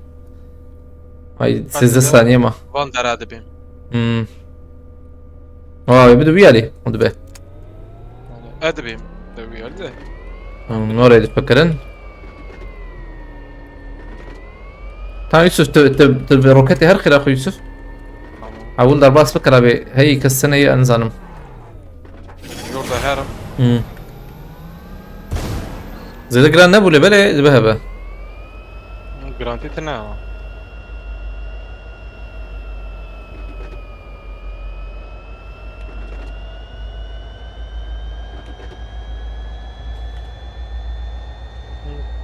Ay, sêzdeh saniye ma. Van dera dibêm. Hmm. Aa, wê bi wî alî, hûn dibe. E dibêm, de wî alî de. Hmm, norê difikirin. Tamam Yusuf, tu, tu, tu bi roketê her xira xwe Yusuf. Tamam. Ewil derbas bikira bê, hey kes sene ye, nizanim. Jor de herim. Hmm. Zêde giran nebû lê belê dibe hebe. Giran tê tine ama.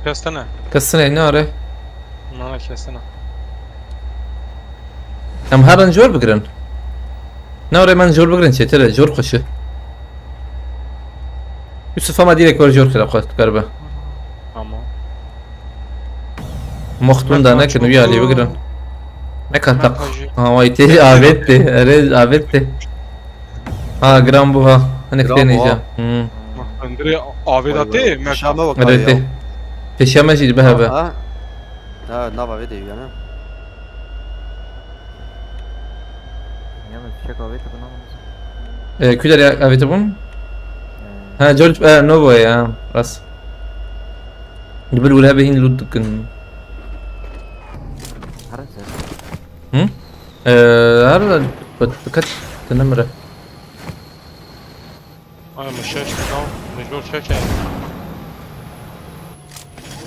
Kes tine. Kes tine, ne are? Na, kes tine. Em herin jor bigirin. Ne are, men jor bigirin çêtir e, jor xweş e. Yusuf ama direkt wer jor xira xwe dikaribe. Tamam. Moxtun da nekin, wî alî bigirin. Meka taq. Ha, vay tê avêt tê. Erê, avêt tê. Ha, giran bû ha. Hinek tê nêja. Hmm. Hundirê avê da tê, meka. Erê tê. Pêşiya me jî dibe hebe. Ha, ha. Ha, nava vê de yani. Ya min fişek avêt bû, namazı. E, ku derê avêt bûn? E. Ha, George, e, Novo ya, rast. Li bir wile hebe hîn loot dikin. Her neyse. Hı? E, her de diket, diket, dinemre. Ay, min şeş, tamam. Mecbur şeş e.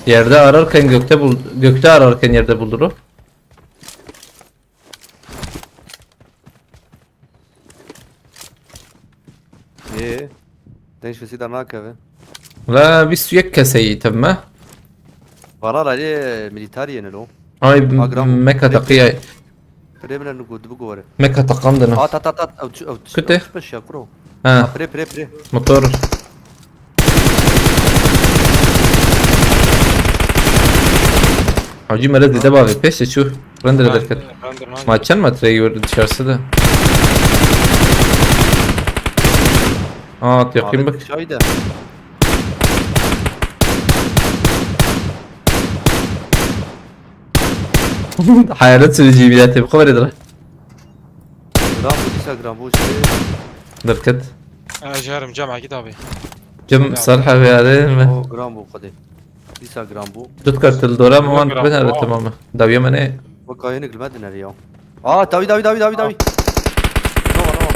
Yerde ararken gökte bul-, gökte ararken yerde bulur o. Ê, deng ji kesî dernakeve. La bîst û yek keseyî tevme. Valla la lê milîtarî yene lo. Ay, Agram meka teqiya. Pirê min got, bigore. Meka teqandine. At, at, at, at. Ew çi, ew çi, Kute? Ew çi peşiya kuro? Ha. Ha, pirê, pirê, pirê. Motor. Hacî mere dide bavê. Pêş de çû. Render derket. Render, render, render. Ma çend metre yûr dışarısı da? Aa, yakın bak. Çayda. Hayalet sürücü bir yerde bu kadar. Gram bu, dîsa gram bu şey. Derket. Ee, jerim, cem, Akit abi. Cem, Salih abi, arayın mı? O gram bu kadar. Dîsa gram bu. Dut kartı dora mı, wan ben arada tamam mı? Dawiye mene. Bak, kayını gülmedin her ya. Aa, dawi, dawi, dawi, dawi, dawi. Nova, nova.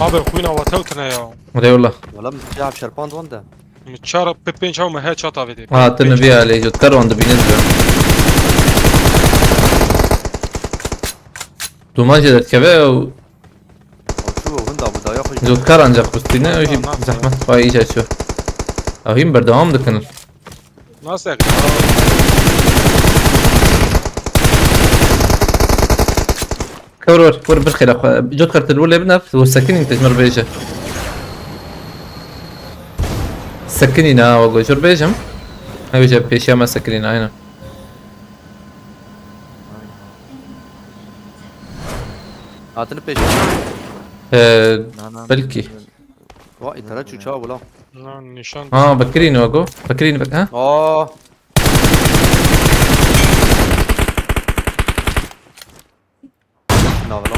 Abi, xwîna we tewtine ya. Eyvallah. Wala min çi şerpand wan de. Min çar pe pênc çaw me he çat avê dê. Ha, tu niviya lê, jotkar wan dibîne dibe. Duman jê derdikeve û Otu, o hunda bu da ya xwe. Jotkar ancak kustîne, o jî zehmet xwe îca çû. Ew hîn berdewam dikin. Nasıl yakın? Kewr wer, wer bir xêra xwe. Cot xertir wile biner, û sekinîn te ji mir bêje. Sekinîn ha, we jir bêjim. Ew jî pêşiya me sekinîn, aynen. Hatini pêş. Ee, Na, na, belkî. Wa, internet çû çawa wila? Na, nîşan. Ha, bekirîn wego. Bekirîn bek, ha? Aa. Navla.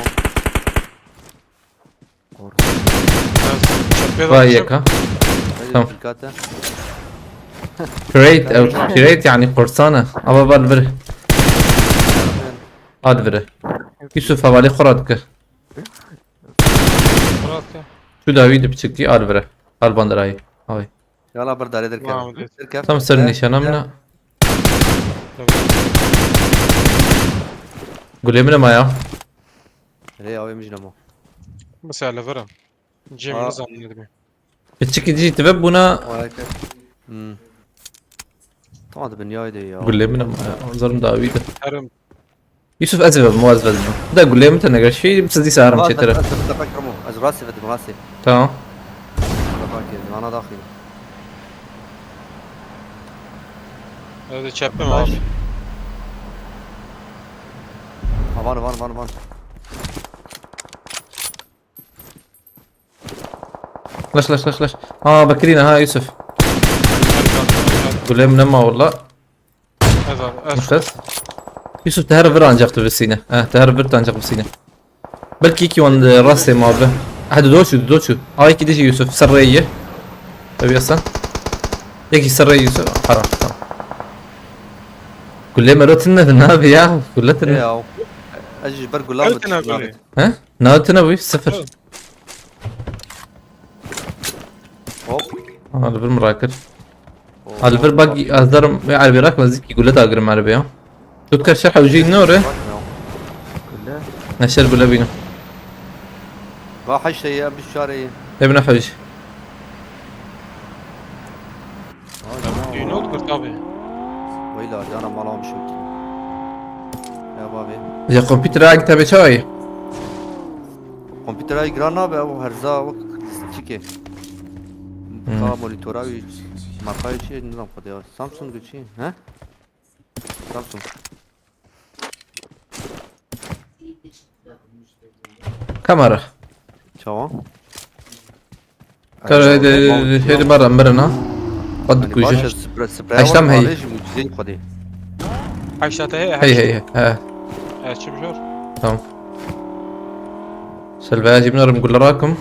Vay yek ha. Tamam. Create, ew, create yani korsana. Ama ben bir. Ad vire. Yusuf havale kurat ki. Murat ya. Şu da wî piçikî ad vire. Al bandırayı. Ay. Yala bir darê derkeve. Tamam, Derkeve. Tam ser nîşana min a. Gulê min e maya. Rê awê min jî nemo. Mesela vira. Cem Aa. Ne zannediyorum. Piçikî jî tibe buna. Vay ke. Hmm. Tamam da dünyayı da ya. Gulê min e maya. Zarım da wî de. Herim. Yusuf ez vebim, ez vebim. Da gulê min te negeşî, siz dîsa herim çêtir e. Ez rastî vedim, rastî. Tamam. Bak ya, ana daxil. Öyle çeptim abi. Ha, var, var, var, var. Laş laş laş laş. Aa, Bekirîne ha Yusuf. Gulê min nema walla. Ez abi. Ez. Nefes. Yusuf, te her vir ancak tu bisîne. Eh, te her vir ancak bisîne. Belki iki wan, e, rastê ma bi. Hadi doçu, doçu. Ay ki dişi Yusuf, serreye. Tabii ya sen. Yeki serreye Yusuf. Haram, tamam. Gulê mero tine de ne abi ya? Gulê tine. Ya. Ez ji ber gula Ew tine gulê. He? Ne tine bu? Sıfır. Hop. Aa, li vir min rakir. Aa, li vir bak, ez derim, ya erbê rak, ez zîkî gule dagirim erbê ya. Tu dikar şer hewjî ne ore? Bak ne? Ne şer gule bînim. Va heşte ya, bir şare ye. Ebne hewjî. Düğün oldu kurt abi. Weyla, cana mal almışım ki. Ya babi. Ya kompüter ayak tabi çay. Kompütera giran abi, o herza o çike. Hmm. Ka monitora bir markayı şey, ne zaman kodu ya? Samsung için, he? Samsung. Kamera. Tamam. Kar hedi, hedi bara mirin ha. Qad Hani kuje. Baş sprey, sprey Heştam var, hey. Barış, mucizeyi kodu. Heşta te heye. Hey hey hey. He. Heşta bir şey. Tamam. Selva jî min arim gule rakim.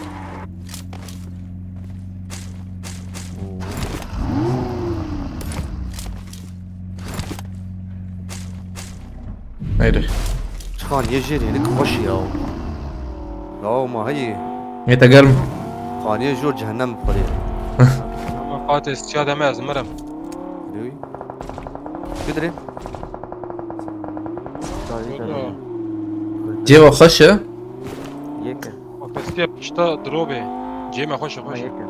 Haydi. Çıkan ye jeri, ne hoş ya. Ya ma hayı. Ne te germ. Kaniye jor cehennem kodu. Ama Fatih siyah demez mirim. Duy. Gidire. Ceva xweş e. Yeke. Fatih siyah işte drobe. Cem hoş Ha hoş. yeke.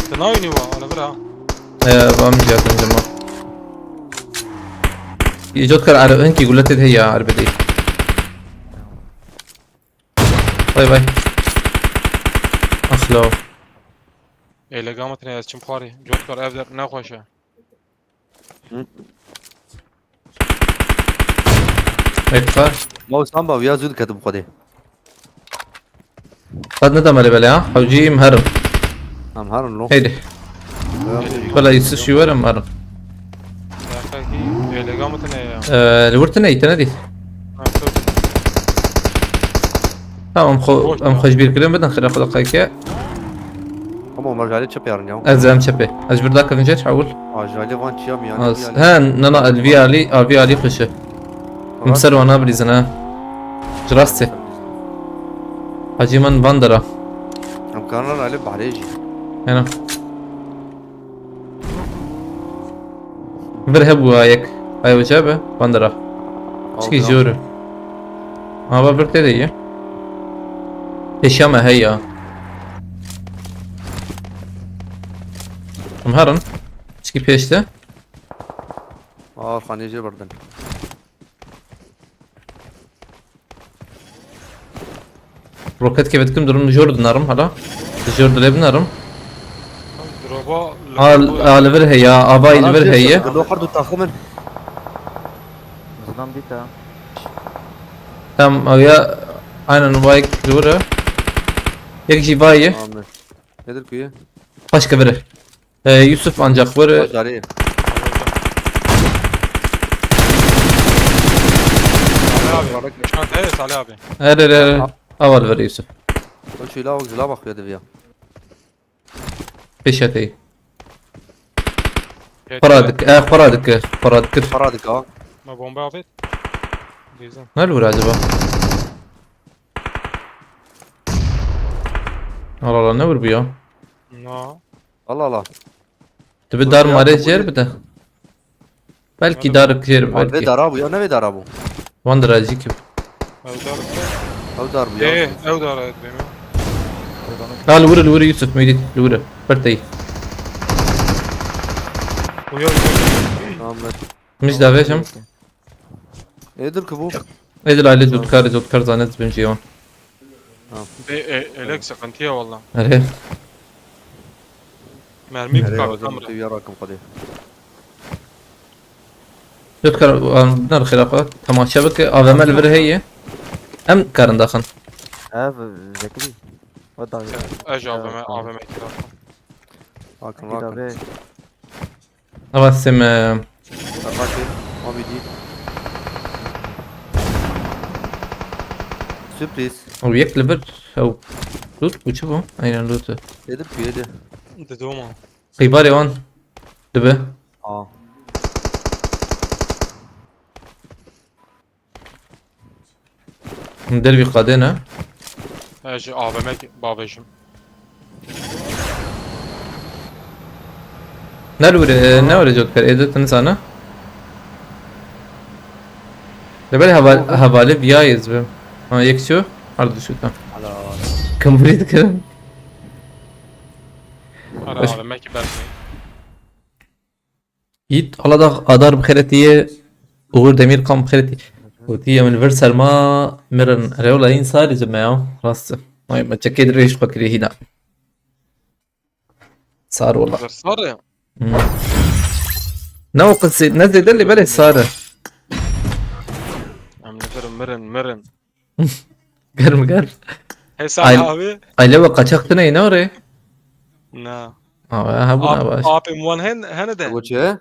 Te nayînî wa, ala vira. Ee, vam cihatin cema. Îcot kar ara hinkî guletê de ya arbedê. Bay bay. Axlo. Êlega min tine ez çim xwarî. Cotkar ev der ne xweş e. Ekber. Mawsan ba, ya zû diketim xwedê. Qad nida me lê belê ha? Hewcî em herin. Em herin lo. Heydi. Bela yî sişî werim herin. Yaqakî êlega min tine ya. Ee, li wir tine, tine dî. Ha, çok. Tamam, em xwe, em xwe ji bîr kirin bidin, xira xwe deqeke. Ama Omer Jalê çi pêrin ya? Ez em çepê. Ez bir dakika vince çawul. Aa, Jalê van çiya mi yani? Az, he, na, na, el vî alî, a vî alî xweş e. Em ser wana bilîzin, ha. Ji rastê. Hacî min van dera. Em kanan Jalê bahrê jî. Hena. Vir hebû ha yek. Ay weca be, van dera. Çikî jor. Ama bir tê de ye. Pêşiya me heya. Em herin. Çikî pêş de. Aa, xanê jê birdin. Roket keve dikim durum jor dinarim hala. Jor dilê binarim. Droba. Al, al vir heye, avay vir heye. Loxar du taxu min. Zidam dîta. Tam ew ya, aynen vay li wir e. Yek jî vay ye. Tamam. Nedir kuyu? Başka biri. Ee, Yusuf ancak wir e. Bacarı. Salih abi. Şu an evet Salih abi. Her her her. Aval ver Yusuf. O şöyle o güzel bak ya. Pêşetê. Para dik, eh, para dik, para dik. Para dik ha. Ma bomba avêt. Dizim. Ne lûr acaba? Allah Allah, ne vur bu ya? No. Allah Allah. Tu bir dar mare cer bir de. Belkî dar jêr, belkî. Vê dara bû ya, ne vê dara bû? Wan dira jî kim? Ew dar. Ew dar bû ya. Ê, ew dar e, dibêm. Ha, li wir e, li wir e Yusuf, Mîdî, li wir e. Pirteyî. Uyo, uyo. Tamam, ver. Mij davêjim. Ê, dur ki bû. Ê, dil aile zotkar, zotkar zanet bim jî wan. Ê, ê, elek sıkıntıya valla. Erê. Mermi bikar tam. Tüy yarakim xwedê. Dikar nerxê xwe temaşe bike, A V M li vir heye. Em karin daxin. Ev zekirî. Wada. Ej A V M, A V M kira. Akın, akın. Ava sim. Bakın, o bir değil. Sürpriz. O yek li vir. Ew. Loot bu çi bu? Aynen loot. Dedim ki yedi. Dedim ama. Qîbarê wan dibe. Aa. Dervî qadê ne? He, ji A V M bavêjim. Ne were, ne were cot kar, êde tin zana. Lebelê heval-, hevalê viya yez bi. Ha, yek ço, her du şuta. Helal. Kim vurî dikirin? Ara A V M ki belki. Yiğit Aladağ Adar bi xêretî ye. Uğur Demirkan bi xêretî. Gotiye min vir serma mirin. Rewla în sarî ji me ya. Rast. Ay me çekê dirêj xwe kirî hîna. Sar wala. Vir sar e? Hmm. Ne o qisê, ne zêde lê belê sar e. Em li vir mirin, mirin. Germ germ. Hesab abi. Aile ve kaçak tine ine oraya. Na. Abi ha bu ne baş. Apim wan hen, hene de. Bu çi?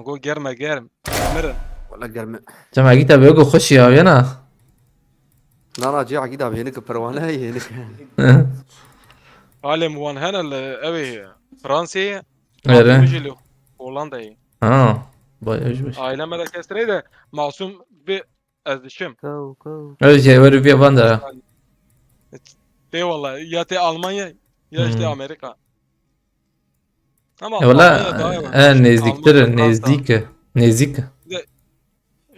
Go germe germ. Mire. Wala germe. Cem Agît abi go xweş ya, ya na? Na, na, cê Agît abi, yeni ki perwane, yeni ki. Alem wan hene li, ew ê Fransayê. Ere. Apim jî li Hollandayê. Ha. Bayağı hoş. Aile me de kestirê de masum bi Ez dişim. Go, go. Öyle şey, öyle bir yapan da. Tê wala, ya tê Almanya, ya işte Amerika. Ama E, wala, Almanya daha iyi. E, nezdiktir, Almanya, Fransa. Nezdîk, nezdîk. Bir de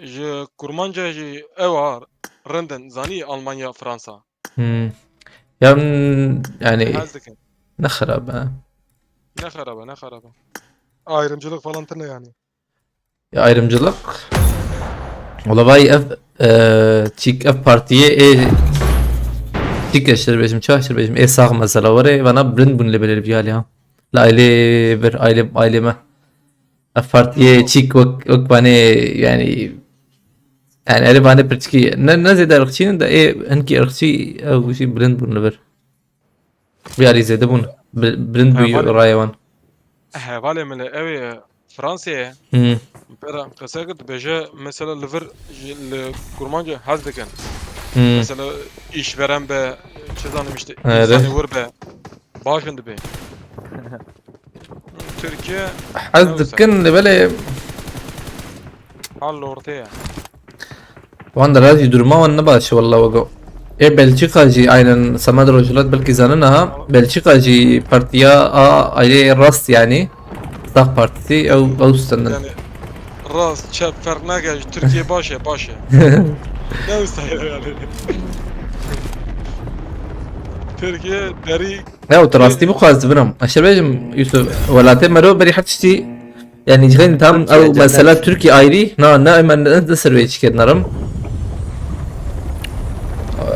ji Kurmanca jî ew a rindin, zanî Almanya, Fransa. Hmm. Ya, hmm, yani, Hez dikin. Ne xerab ha. Ne xerab e, ne xerab e. Ayrımcılık falan tine yani. Ya ayrımcılık. Wala vay ev, e, çîk ev partiyê ê çîk eştir bêjim, çaştir bêjim, ê sax mesela were, vana bilind bûn lê belê bi alî ha. La ailê bir, aile, aile me. Ev partiyê çîk wek, wek vanê yani, yani erê vanê pirçikî ne, ne zêde ırkçî ne de ê hinkî ırkçî ew jî bilind bûn li vir. Vî alî zêde bûn. Bi-, bilind bû rayê wan. Hevalê min li ew ê Fransayê. Hmm. Pera qise kir, dibêje mesela li vir ji, li Kurmanca hez dikin. Hmm. Mesela îşveren be, çi zanim işte, Evet. insanê wir be, baş in dibê. Tirkiye Hez dikin, lê belê hal ortaya. Wan de razî duruma wan ne baş e, walla wego. Ê Belçika jî aynen Semed Rojhilat belkî zanin ha. Belçika jî partiya a ailê rast yani. Sağ Partisi ew, ew stendin. Yani rast, çep ferq nake, ji Tirkiye baş e, baş e. Ne wisa yani. Tirkiye derî Ya, tu rastî bixwaz birim. Eşer bêjim, Yusuf, welatê mero berî her tiştî, yani, cihên tam ew mesela Tirkî ayrî, na, na, em ne, ne ser wê çi kir, narim.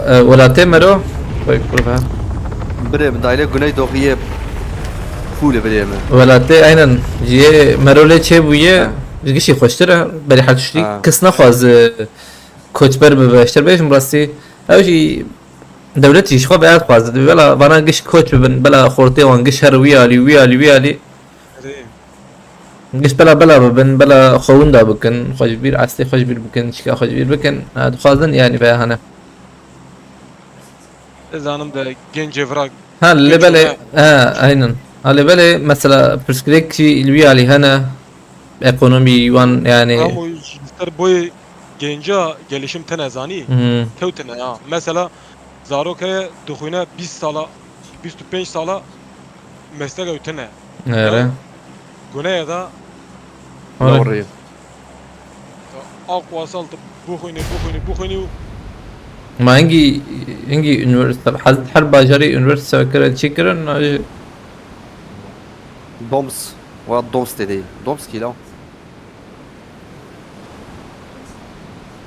E, welatê mero, bak, burada. Birê min, daîle Güneydoğu'yê pûlê birê min. Welatê, aynen, cihê mero lê çê bûye, Ha. gişî xweştir e, berî her tiştî, Ha. kes nexwaz, e, koçber bibe. Ji te bêjim rastî, ew jî dewlet jî ji xwe bi erd xwaze. Dibê bela vana giş koç bibin, bela xortê wan giş her wî alî, wî alî, wî alî. Erê. Giş bela bela bibin, bela xwe winda bikin, xwe ji bîr, eslê xwe ji bîr bikin, çika xwe ji bîr bikin. Ha, dixwazin yanî veya hene. Ez zanim de gencê vira Ha, lê genç belê, olma. Ha, aynen. Ha, lê belê, mesela, pirsgirêk jî li wî alî hene, ekonomî wan, yani. Ama ji ser boyê genca gelişim tine zanî, Hmm. kewtine ya. Mesela, zarok heye dixwîne bîst sala, bîst û pênc sala meslek ew tine. Ere. Ya, guneye da Ore. Lawrê. Ak wasal tu buxwînî, buxwînî, buxwînî û Ma hingî, hingî üniversite, her, her bajarê üniversite kire, çi kirin, e, Doms. Wa Doms dedi. Doms kî la?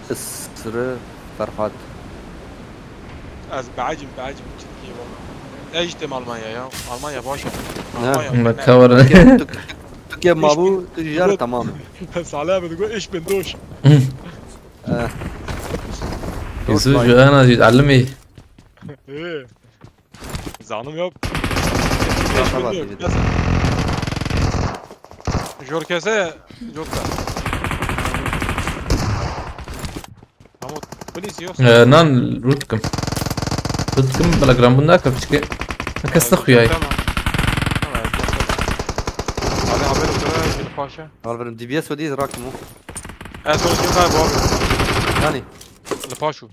Isrı Ferhat. Ez beecim, beecim Tirkiye valla. Ez jî têm Almanya ya. Almanya baş e. Ne? Almanya. Me ne? Kawar. Türkiye, Türk-, Türkiye mabu, Türkiye tamam. Salih abi diyor, iş bin doş. Eh. Yusuf, şu an acı, alimi. Ee. Zanim yok. Tamam, tamam. Jor kese, jor kese. Tamam, please, yok. Ee, nan, rutkum. Rutkum, bela gram bunda kapçıke. Kasta xuyay. Tamam. Tamam, kasta. Abi, haber yok, bir paşa. Al benim D B S o değil, rakım o. En son kim kaybı abi? Yani. Li paşu.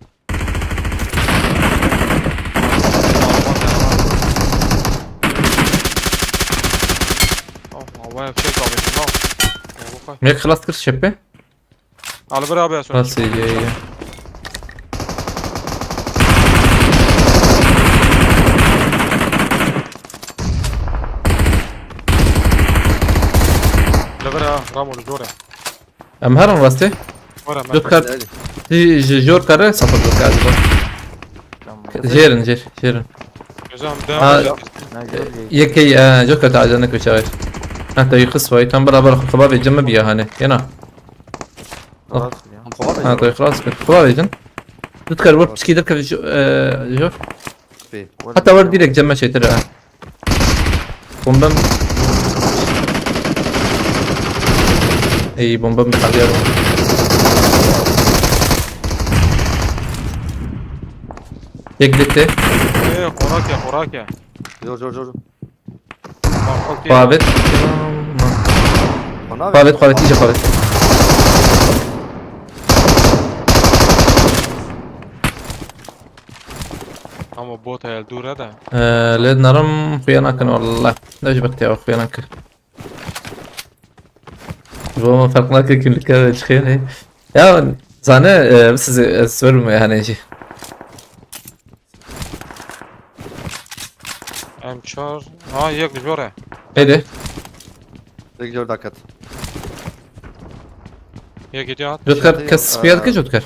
Oh, havaya fişek abi, tamam. Ya, bu kadar. Mek xelas kir şepe. Al bir abi, ya, sonra. Nasıl iyi, iyi. Li vir ha, Ramo, li jor e. Em herin rastê. Were, me Jot kar. Hadi. Ti ji jor kare sapır jot kar. Tamam. Jêrin, jêr, jêrin. Gözüm Ha, devam edin. Ne jor jêr. Yekê, e, jot kar taze ne köçe. Ha, te yıkıs vay. Tam beraber xababê cemmi bir ya hani. Yana. Xelas ya. Ha, te yıkıs kar. Xababê cin. Jot kar vur piçkî derkeve jor. Pê. Hatta var direkt cemme şeytir ha. Bomba mı? İyi, bomba mı kalıyor? Yek bitti. Ee, korak ya, korak ya. Jor, jor, jor. Bak, okey. Pavet. Bana ver. Pavet, pavet, iyice pavet. Ama bot heyal dûr e de. Ee, lê narim xuya nakin wallah. Ne ji bextê xuya nakin. Ji bo min ferq nake kimlika ve çi xêr e. Ya zane, e, siz, e, ez werim yani jî. Em çar. Ha, yek jor e. Heydi. Tek jor dakat. Yek gidiyor at. Jotkar, kes spiyat ki Jotkar.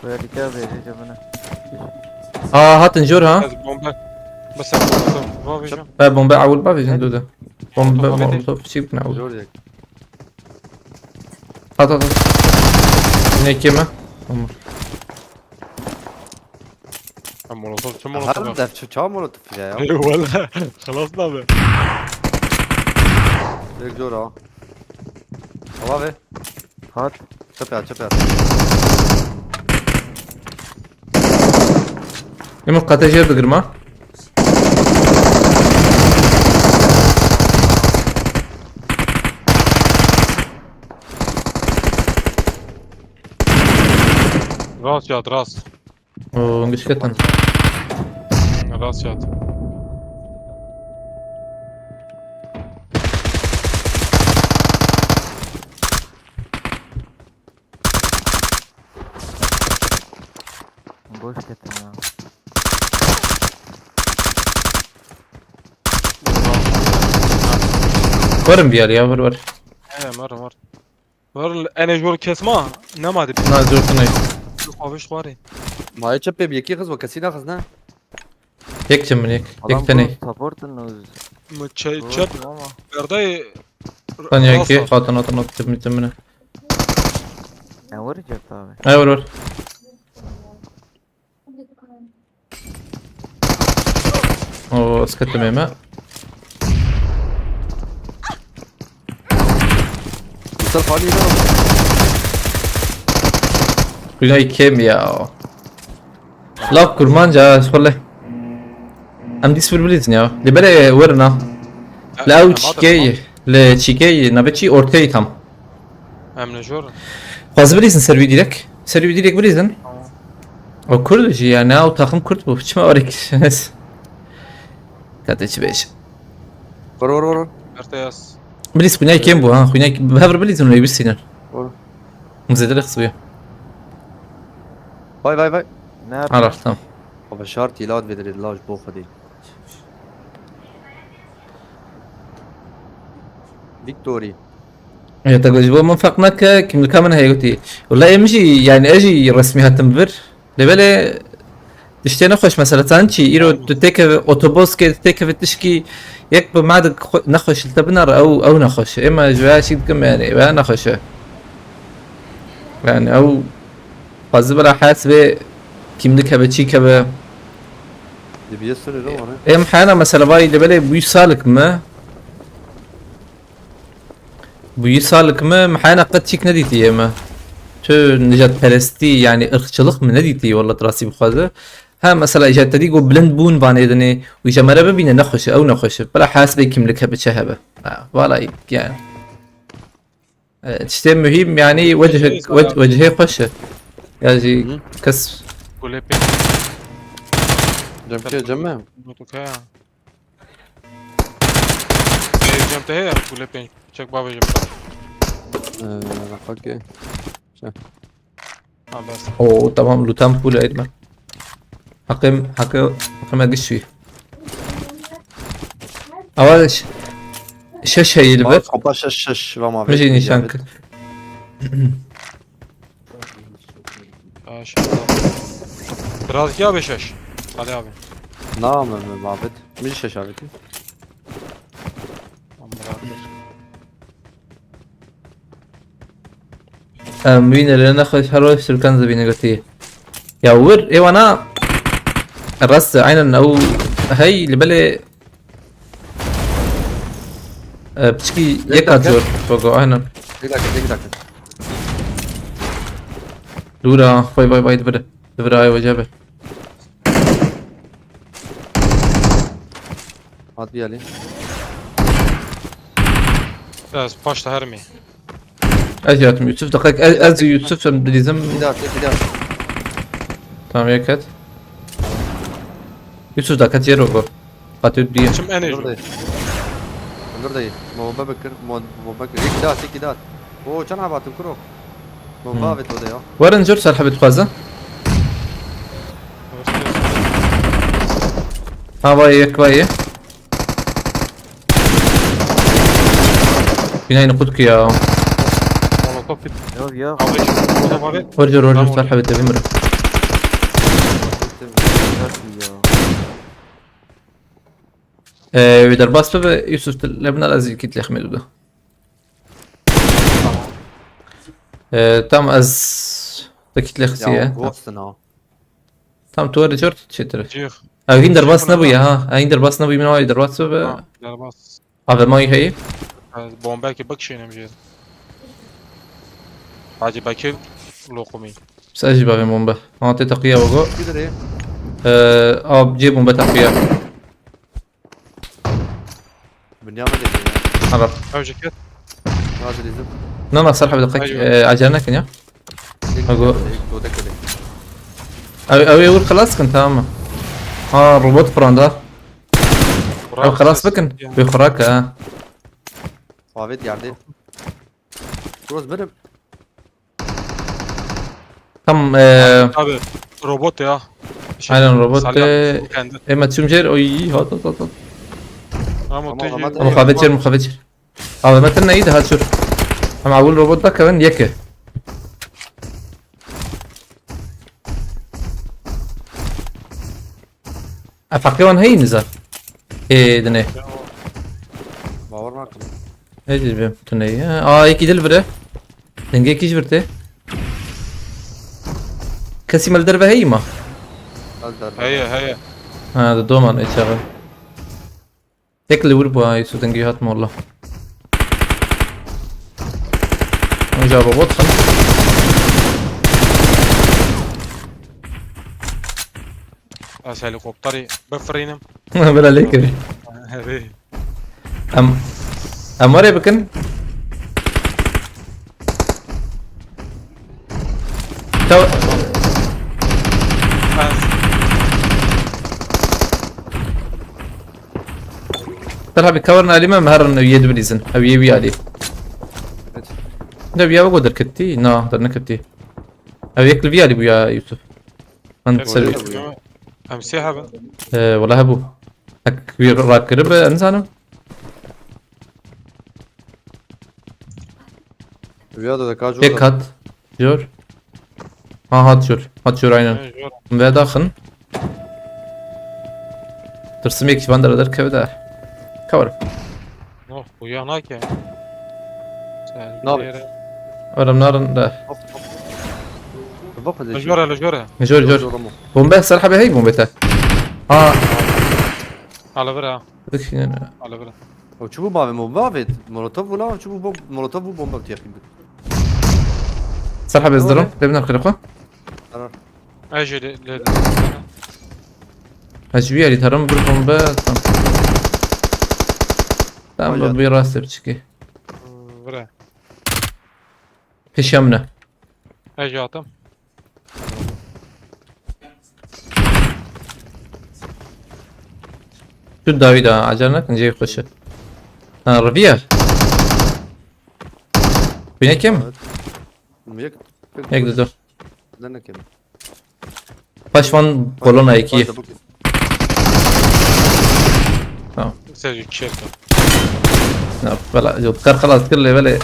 Verdik abi, cebine. Aa, hatin jor ha. Ez bombe. Mesela bombe. Bombe. He, bombe awul bavêjin dude. Bombe, molotof, çi bine awul. Jor yek. Hat, hat, hat. Ne kime? Tamam. Ha, molotof, çi molotof? Harim def, çi, çawa molotof ya? Eyvallah. Xelas nabe. Tek jor ha. Hava ve. Hat. Çöpe at, çöpe at. Emo qate jêr digirma. Rast yat, rast. O, gişketin. Rast yat. Boş ketin ya. Varım bir yer ya, var var. He, var var. Var, ene jor kesma, nema de. Na jor ne? Xaviş xwari. Ma çepê bir yekî xizm, kesî naxizne. Yek çim min yek. Yek tenê. Support no. Mu çe-, çep. Berdayê. Sen yekî, hatin, hatin, hatin, çim min, çim min. Ne vuracak abi? Ay vur vur. O, ez ketim ême. Misal xalî ne? Xwînayî kêm ya. Lav kurmanca, xwele. Em dîs vir bilîzin ya. Li belê werin ha. Li ew çîkey, li çîkey nabê çî orteyî tam. Em li jor. Xwaz bilîzin ser wî dîrek. Ser wî dîrek bilîzin. O kurd jî yani, ew taxim kurd bû. Çima orek? Kate çi bêje. Vur vur vur. Erteyas. Bilîz xwînayî kêm bû ha. Xwînayî bi hev re bilîzin û ê bistînin. Vur. Min zêde rex bûye. Vay vay vay. Ne? Araf tamam. Xwe veşart îlat vedire la ji bo Xwedê. Victory. Ya te ji bo min ferq nake, kimlika min heye gotî. Wala em jî yani ez jî resmî hatim vir. Lê belê tiştê nexweş mesela, çan çî îro tu têkeve otoboskê, têkeve tişkî yek bi madik xwe- nexweş li te binare, ew ew nexweş e. Êma ji veya şîk dikim yani, veya nexweş e. Yani ew xwazi bila hes vê kimlik hebe, çîk hebe. Dibiye sınır ama ne? Em hena mesela vay li belê bûy salik me. Bûyî salik me, me heyana qet çîk nedîtî yê me. Tu nijadperestî, yani ırkçılık mı nedîtî, wela tu rastî bixwaze. Ha mesela îja te dî ku bilind bûn vanê dinê û îja me re bibîne nexweş e, ew nexweş e. Bila hesbê kimlik hebe çi hebe. Ha, vala yani. E, tiştê muhîm yani wecihê, wec, wecihê xweş e. Ya jî kes Kulê pê. Cem ke cem mi? Notuk he. Ey, cem te heye kulê pê. Çek bavê jim. Eee, okey. Ha bes. Oo tamam, lootam full ayrı ben. Hakkım, hakkı, hakkım giş bir. Ama ş- şeş heyil ver. Kopa şaş şaş vama. Miji nişan kı. Şaş. Biraz ya be şaş. Hadi abi. Na mı mı mabet? Mi şaş abi ki? Aman abi. Em wîne lê nexweş her wek şirkan zibîne gotî. Ya wir ê wana rast e, aynen ew hey li belê e, piçkî yeka dakika. Zor Fogo, aynen. Bir dakika, bir dakika. Dûra, vay vay vay, dibire. Dibire ay hoca be. Hadi bir alayım. Ez paşta hermî. Ez yatim Yusuf, dakika, ez, ez Yusuf, em dilîzim. Bir daha, bir daha. Tamam, yek et. Yusuf, dakika, diğer ogo. Fatih diye. Çim en Dur êjo. dayı. Dur dayı. Bomba bekir, mo- bomba bekir. Bir daha, bir daha. O çan abatın kuro. Bomba Hmm. abi to da ya. Warin zor ser hebit xwaza. Ha vay, yek vay. Binayını kutku ya. Molotov fit. Ya ya. Abi şu molotov abi. Warca warca Tamam. Ser hebit evim. Nasıl ya? Ee, bir derbas be Yusuf, lebna lazım kit lehme dudu. Ee, tam az da kit Ya lehsiye. Ghost'un ha. Tam tu warca çetir. Cih. Ha, hin derbas ne bu ya ha? Ha, hin derbas ne bu, min ay derbas be. Ha, derbas. Abi may hey. Bombeki bak şeyine bir şey. Hacı Bekir lokumi. Sen jî bavê bombe. Ha, te teqiya wago. Bir de Ee, ab cê bombe teqiya. Bünyamin dedi ya. Arap. Ev ceket. Hadi bizim. Na na, Serha bir dakika. Aynen. Ee, acele nekin ya. Hago. Dodek öyle. Ev ev ur xelas kin, tamam mı? Ha, robot kuranda. Ev xelas bikin. Bir xurak ha. Davet geldi. Cross benim. Tam ee, Abi robot ya. Şey, aynen robot. Salih abi, Ee, bu kendi. Ema tüm cer oy, hat hat hat hat. Ama Tamam, tecrübe- tamam. Ama xavet cer, xavet cer. Abi meten neydi ha çur. Ama awul robot da kevin yeke. Efaqê wan heyî niza. Ê dine. Bawer nakim. Ne diyeyim, tu ne ya? Aa, iki dil vire. Denge iki virte. Kesî me li derve heyî ma? Hadi Heye heye. Ha, de doman e çağı. Tek li wir bû ha, Yusuf dengê hat molla. Hûn ji robot xin. Ez helîkopterî bifirînim. Bila lê kirî. Herê. Em, em were bikin. Taw- Talha, bi cover alî me, em herin ew yê dibirîzin. Ew yê wî alî. Evet. Ne, wî ya wego derketî? Na, derneketî. Ew yek li vî alî bû ya Yusuf. Min ser. Em sê hebin. Ee, wala hebû. Hek wî rakiribe, em zanim. Riya da ka jor. Tek hat. Jor. Ha, hat jor. Hat jor aynen. He, jor. Ve daxin. Tirsim yek van dere derkeve de. Cover. Oh, bu ya nake. Sen Nabe. Yere. Öyle narin de. Hop, hop. Bak hadi. Jor hele jor. Jor, jor. Jor ama. Bombe, ser habe hey bombe te. Ha. Ala vera. Dik yine. Ala vera. O çubu bavê mo bavê. Molotov bula, çubu bom-, molotov bu bomba tiye xibit. Serha bezdirim. Öyle. Debin arkada ko. Karar. Eje le, le, le. Ha, ji wî alî terim bir bombe. Tamam. Tamam, Öyle. Bu bir rast yapacak ki. Vre. Peşemine. Eje atam. Tu dawî da, acele nekin, cihê xweş e. Ha, riviye. Bine kim? Evet. Yek. Yek de dur. Ne ne kim? Paş van kolona iki. Hadi bu kim? Tamam. Sen yükşer. Na, valla, yok, kar xelas kir lê, belê.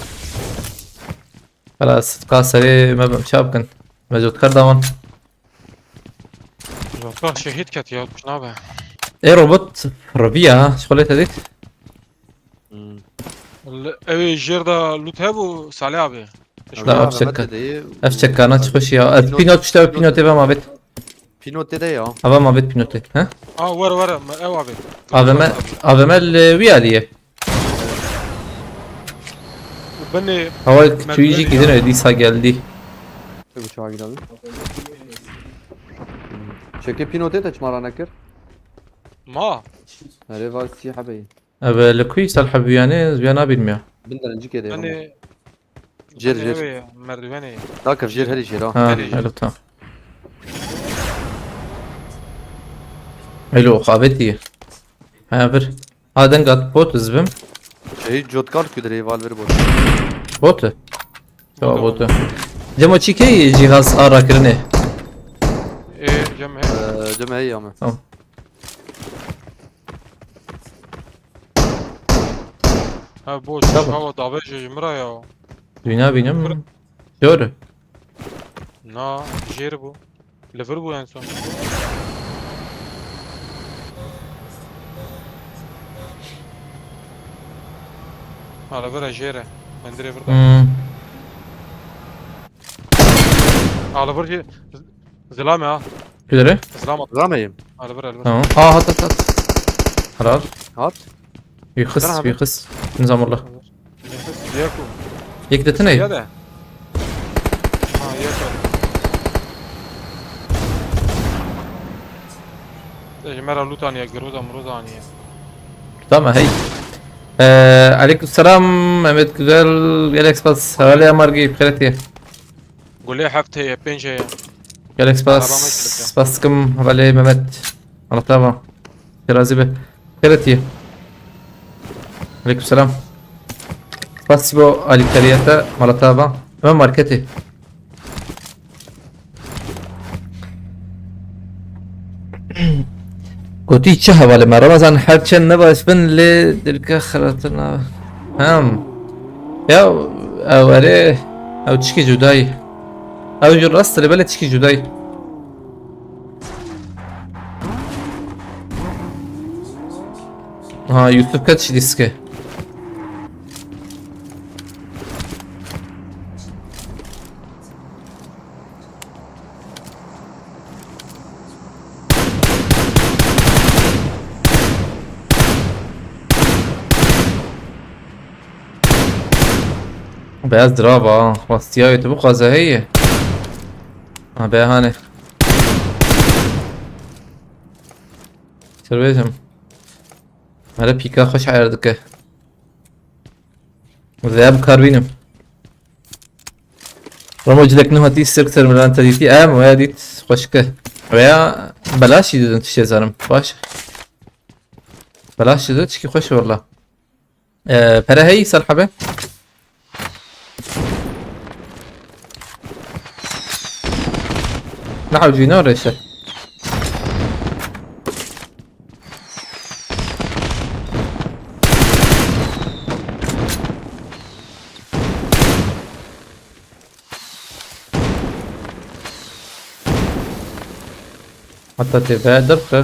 Xelas, ka serê me bim, çav bikin. Me jot kar dawan. Zotkar şehîd ket ya, tişt nabe. Ê robot riviya, şixulê te dît? Hmm. Li, ew ê jêr de loot hebû, Salih abi. Ew Da ya ev çeka. Mehmet de Ev çekana çi xweş ya. Ez pînot, pînot işte ev pînotê ve mabet. Pînotê de ya. Ava mabet pînotê, he? A, were, were, me ew avê. A V M, A V M li wî alî ye. Binê Hava Mehmet tüyücü ya. Gidin ödüysa geldi. Tabii uçağa gidelim. Çekê pînotê te çima ranekir? Ma. Nerê var sî hebeyî. Ev li kuî sal hebûyanê ez vêya nabînim ya. Bin derincikê de. Hani Jêr, jêr. Ev e, merdivenê. Dakir jêr herî jêr ha. Ha, Herî jêr. Elo, tamam. Elo, xavetiye. Ha, vir. Ha, deng hat bot zibim. Şehîd Cotkar ku dirê val vir bot. Bot? Tamam, bot. Cemo çîkey cihaz ara kirine. E, cem he. Ee, cem hey ama. Tamam. Ha, boş. Tamam. Hava dabe ji min re ya. Duyna bînim. Kur- Doğru. Na, jêr bû. Li vir bû en son. Ha, li vir e, jêr e. Hundirê vir de. Hmm. Ha, li vir jê-, z-, zilam e ha. Kudere? Zilam at. Rameyim. Ha, li vir e, li vir. Tamam. Aa, hat, hat, hat. Helal. Hat. Wî xist, Sen abi. Wî xist. Nizam Allah. Nefes diye ku. Yek de tine. Ya da. Ha, yek de. Ji me re lût aniye, giroza miroza aniye. Tamam, hey. Ee, aleyküm selam, Mehmet Güzel, gelek spas. Hevalê Amargî, xêretiye. Gulê heftê ye, pênc ye. Gelek spas. Araba me kilitli. Spas dikim, hevalê Mehmet. Allah te ava. Te razî be. Xêretiye. Aleyküm selam. Spas bo alîkariyê te, mala te ava. Em marketê. Gotî çi hevalê me? Ramazan her çend ne baş bin lê dirke xiratina. Hem. Ya, ew erê, ew çikî cudayî. Ew jû rast lê belê çikî cudayî. Ha, Yusuf kaç diske? Beyaz dirava, ha. Rastiyayê tu bixwaze heye. Ha, be hane. Çi bêjim? Mere pîka xweş ayar dike. Zeya bi kar bînim. Ramo cilek nû hatî sirk ser miran te dîtî. Em, we dît xweşike. Veya belaş jî didin tiştê zanim. Baş. Belaş jî didin, çikî xweş e walla. Ee, pere heyî ser hebe. Ne hewcî ne reşe. Hatta tê be derxe.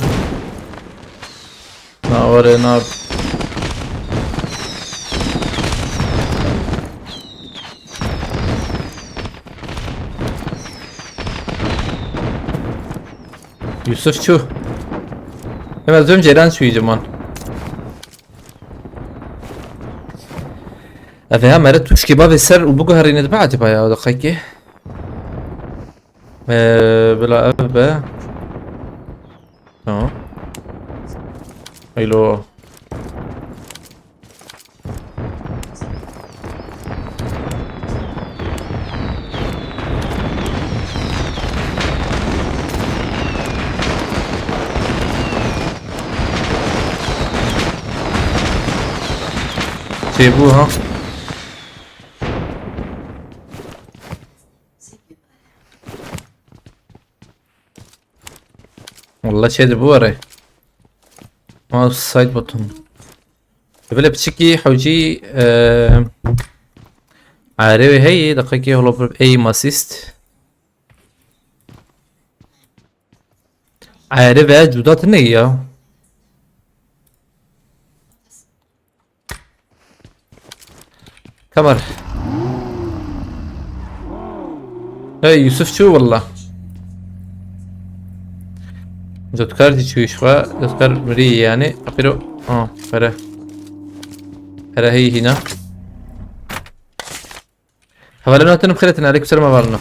Na were na. Yusuf çû. Hemen zön Ceylan çûyî ciman. Ev ya mere tuşkê bavê ser û biguherîne dibe acaba ya, o deqekê. Ee, bila ev be. Tamam. Elo. Çêbû ha. Wallah çê dibû were. Mouse side button. Böyle piçikî hewcî, e, ayarê wê heyî, deqekê holo bir aim assist. Ayarê ve cuda tine ya. Kamar. Hey, Yusuf çû walla. Cotkar jî çû ji xwe. Cotkar mirî yani. Apiro. Ha, pere. Pere hey hîna. Hevalên hatin bi xêr hatin, aleykum selam hevalino.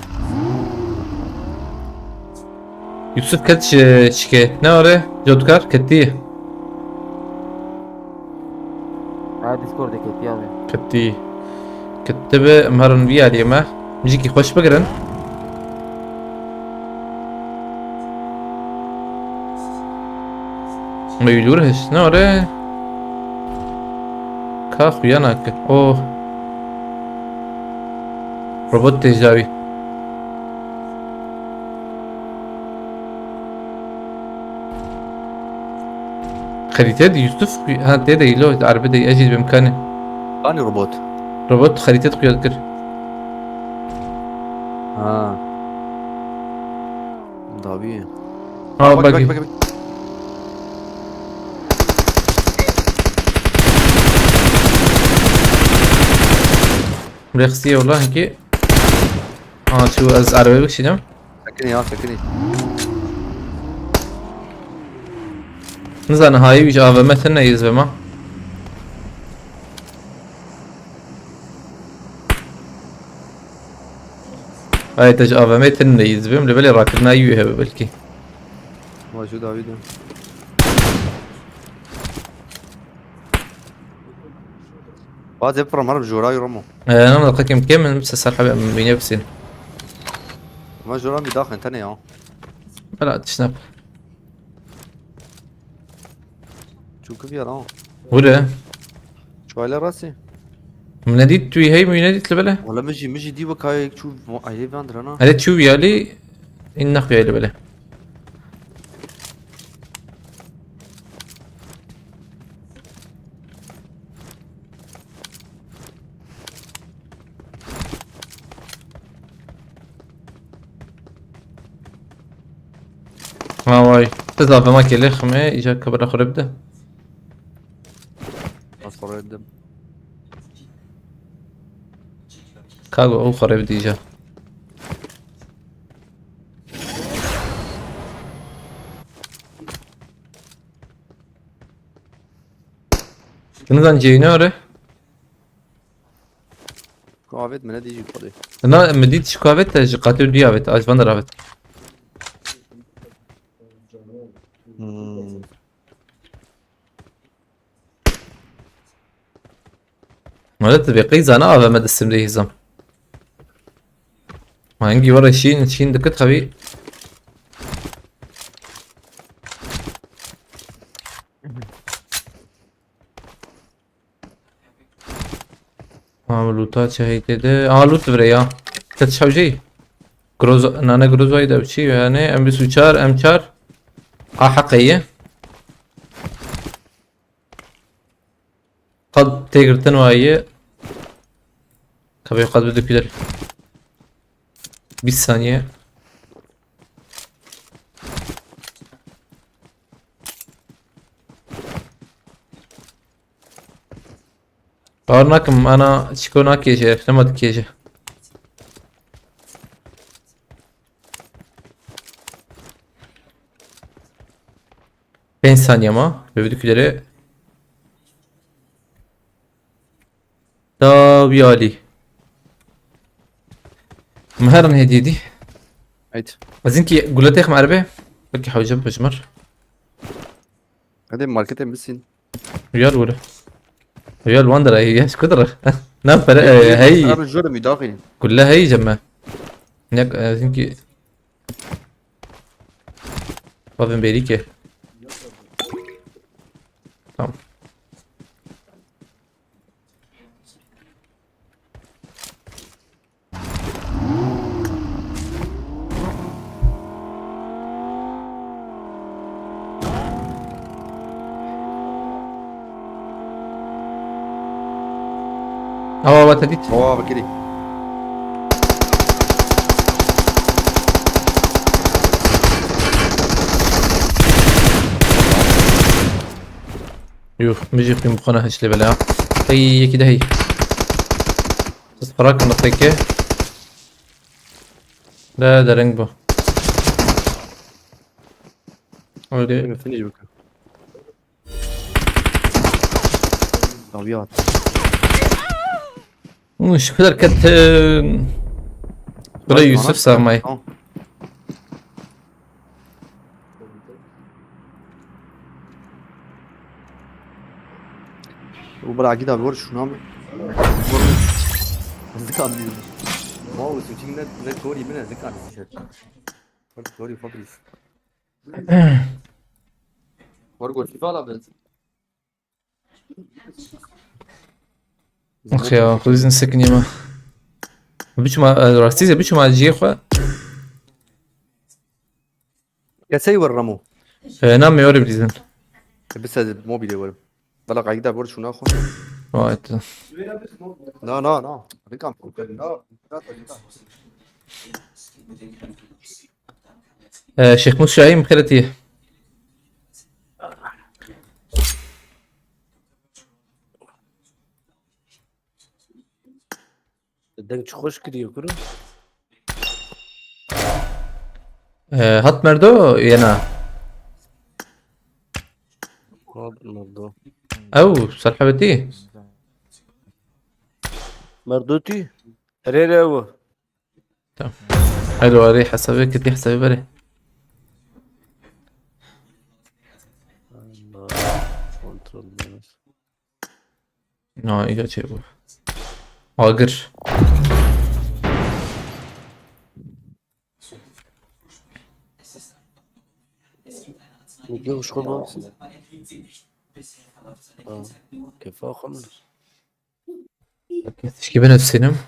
Yusuf ket çi, çike? Ne are? Cotkar ketî. Ha, Discord'e ketî abi. Ketî. Ketibe em herin vî aliyê me. Muzîkî xweş bigirin. Me wî dûr hişt. Ne are? Ka xuya nake. Oh. Robot têjawî. Xerîte di Yusuf, ha, tê de îlo, di erbe de, ez jî dibim kanê. Kanî robot? Robot xerîte di xuya dikir. Ha. Dawî. Ha, bak, bak, bak, bak. Rexsiye wala hinkî. Ha, çû ez erbe bikişînim. Sekinî ya, sekinî. Nizane hayî wî ji A V M tine yî zivê ma. Ay te ji A V M tine yî zivêm, lê belê rakirina yî hebe belkî. Vay şu Dawî de. Bazê pir meriv jora yî Ramo. Ee, nam da kakim kim, min se ser hebe, min bîne bisin. Ma jora mi daxin tene ya. Bela tişnap. Çû kivî ya lan. Wire. Çû aile rastî. Min nedît tu hey, min nedît li bele. Wala min jî, min jî dî wekayê çû aile vandirana. Hele çû yalî, in nexuya li bele. Ha vay. Ti zafema kelê xime, îca kabira xwe bide. Az xwe bide. Kago ew xwe bide îca. Şunu da ceyne öyle. Ku Avêt min nedî jî xwedê. Na, min dît ji ku avêt, ji qatê duya avêt, a ji van der avêt. Hmm. Wele tu bê qey zana ave me destê min de hêzam. Ma hingî were şîn, şîn dikit xevî. Ha, lûta çi heytê de? Aha, lût vire ya. Te çi hewceyî? Groza, nane Grozayî de çi yani? M bîst û çar, M çar. A heqe ye. Qad tê girtin wa ye. Tabii qad bidikî der. Bîst saniye. Bawer nakim, ana çiko nakêje, nema dikêje. Pênc saniye ma, li vê dikî derê. Da wî alî. Meherin hediye dî. Hayt. Ez inkî gule têxim erbe. Belkî hewcem pejmir. Hadi marketê bisîn. Riyal were. Riyal wan dira, ya, ji ku dira? Na pere, e, hey. Ar jor mi daxilin. Kulle hey cemme. Nek, e, çünkü. Bavin berike. Tamam. Awa, awa, te dît. Awa, bikirî. Yuh, min jî xwîn bixwe ne hiç lê bele ya. Hey, yekî de hey. Siz xwe rakin, nixteke. De, de ring bu. Öyle. Finish bıkın. Abi ya. Hı, şu kadar ket, e, Buraya Yusuf Sarmay. Tamam. Û bira gîda bor şûna min. Zikan dî. Wow, switching net, net tori min zikan. Tori Fabrice. Bor go FIFA la ben. Ax ya, xwezî sekinî me. Biçima, e, rastî ze biçima cihê xwe. Kesey wer Ramo. E, na me were bilîzin. E, bi se mobilê werim. Bela qayda bor şuna xwe. Vay te. Na, na, na. Rikam. Na. E, Şêxmûs Şahî min xêretî. Deng çi xweş kiriye kuro. E, hat merdo yena. Hat merdo. Ew, serhebetî. Merdo tî. Erê re ew. Tamam. Alo, erê hesabê, ketî hesabê berê. Allah, kontrol. Na, îca çê bû. Agir. Nikê xwe bamsın. Ha, kefa xwe min. Tişkî binivîsînim.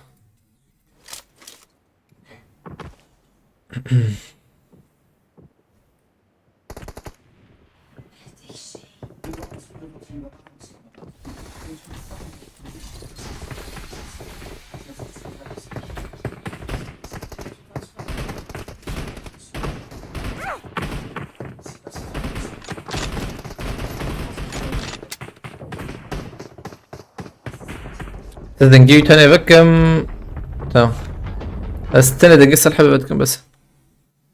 Ez dengê wî tenê vekim. Tamam. Ez tenê dengê Selhebê vedikim bes.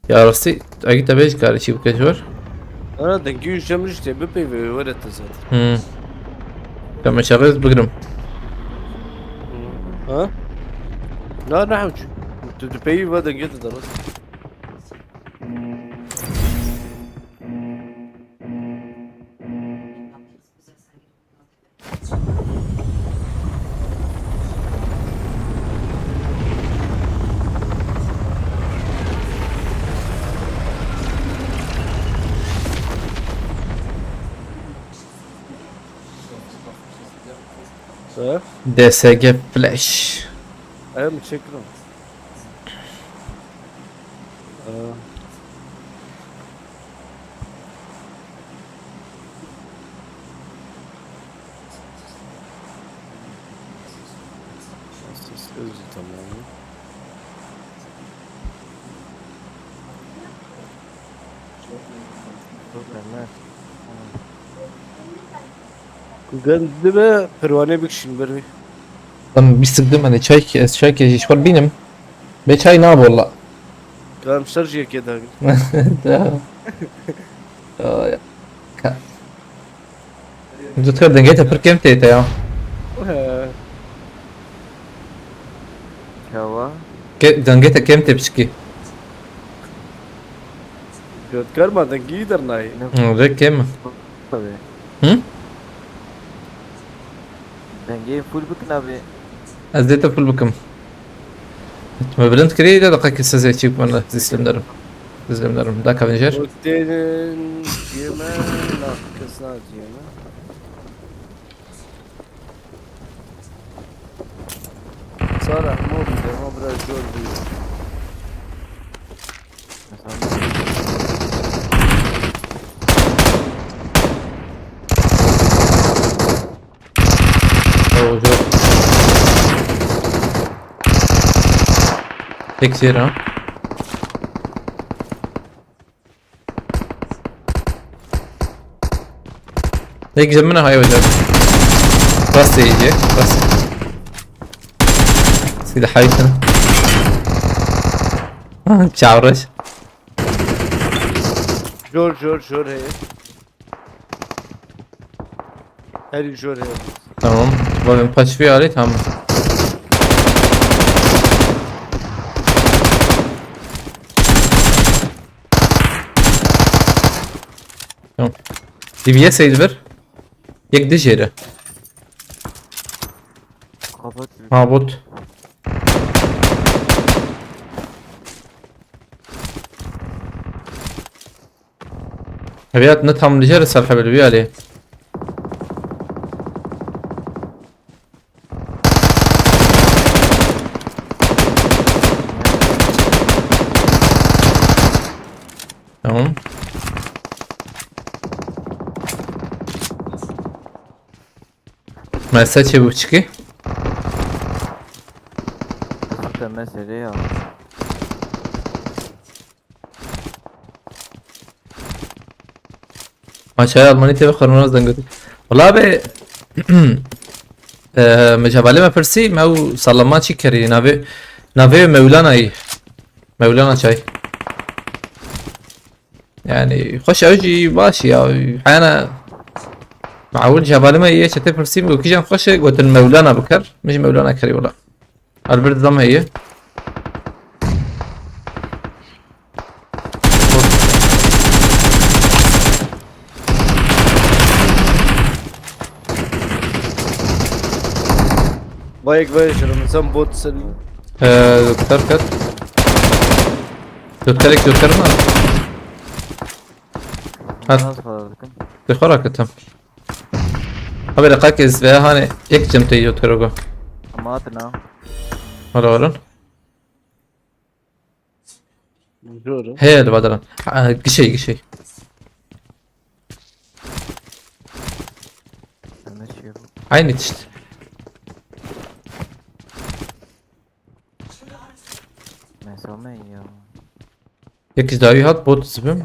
Ya rastî, egî te bêj karê çî bike ji wer. Ana dengê wî ji min jî tê bipeyve were te zaten. Hmm. Tamam, çaxê ez bigirim. Ha? Na, ne hewce. Tu, tu peyî ve dengê tu derin. He? D S G Flash. Em çekirim. Ee, ses özü tamam. Ku gel dibe perwane bikişin ber wî. Em bîst û du me çay, ez çay ke ji xwe bînim. Bê çay nabol la. Em ser jî yekê dagir. Da. Ay. Ka-, Diktor, dengê te pir kêm tê te ya. He. Çawa? Ke-, dengê te kêm tê piçikî. Gotkar ma dengî dernayê. Ne? Hı, rê kêm e. Tabii. Hı? Dengê full bikin abi. Ez dê te full bikim. Tu me bilind kirî de deqekî sezê çî bimene, zîslim derim. Zîslim derim. Da kavinjer. Protein yeme, na, kes na yeme. Sara, mo bide, mo biraz zor bide. Hocam. Tek yer ha. Tek cebine hay hocam. Rast iyice. Rast. Side haytın. Çavraş. Jor, jor, jor, hey. Her jor, hey. Tamam. Bakın paç bir alet, tamam. Tamam. D B S bir. Yek dijêre. Kapat. Ha, bot. Heviyat ne tam dijêre ser hebel bir alê. Tamam. Mese çê bu çiki? Zaten mesele ya. Maçaya Almanî tê xormaz dengotî. Wala be, e, me ji hevalê me pirsî, me ew salama çi kerî, navê, navê Mewlanayî. Mewlana çay. Yani, xweş ew jî baş ya, heyana, me ewil ji hevalê me yê çetê pirsî, min got, kîjan xweş e, gotin Mewlana biker, min jî Mewlana kerî wala. Albert zam heye. Bayek bayek şirin, sen bot sen. Ee, doktor kat. Doktor ek doktor mu? Ha. Nasıl aldık? Doktor hakikaten. Abi, laqak ez veya hani ek cem te yot karo go. Ama atın ha. Hala oğlum. Zor. He, hadi bakalım. Ha, gişey, gişey. Sen ne şey bu? Aynı işte. Mesela ya. Yek ji dawî hat bot zibim.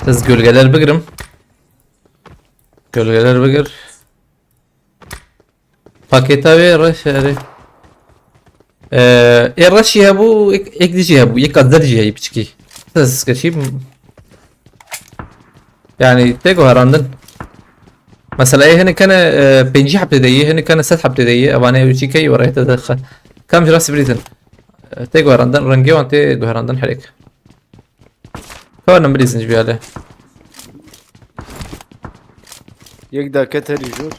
Ez gölgeler bigirim. Gölgeler bigir. Paketa ve reş ere. Ee, e reşî hebû, ek, ek dijî hebû, ek azder jî heyî piçkî. Ses keşî. Yani tê guherandin. Mesela ê hinek kene, e, pêncî hebtê de yê, hinek kene sed hebtê de yê, evanê wî çî keyî were te de xe-, kam ji rastî birîzin. E, tê guherandin, rengê wan tê guherandin herêk. Karin birîzin ji bîyale. Yek dake terî jor.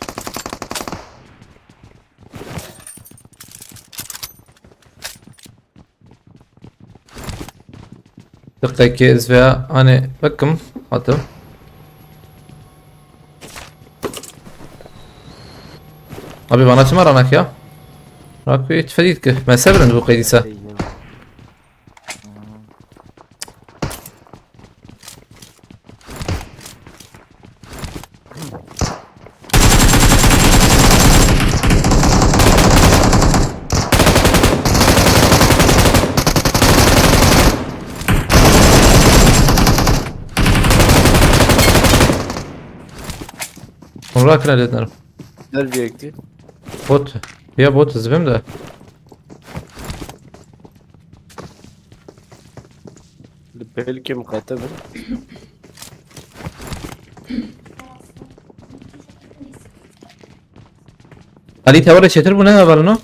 Diqekê ez veya anê bikim, hatim. Abi bana çima ranak ya? Rak bir tüfeği ki. Ben severim bu kaydıysa. Onu rakına dedim. Gel bir ekti. Bot. Ya bot zibim de. Belki mukate bin. Ali tavara çetir bu ne haber no?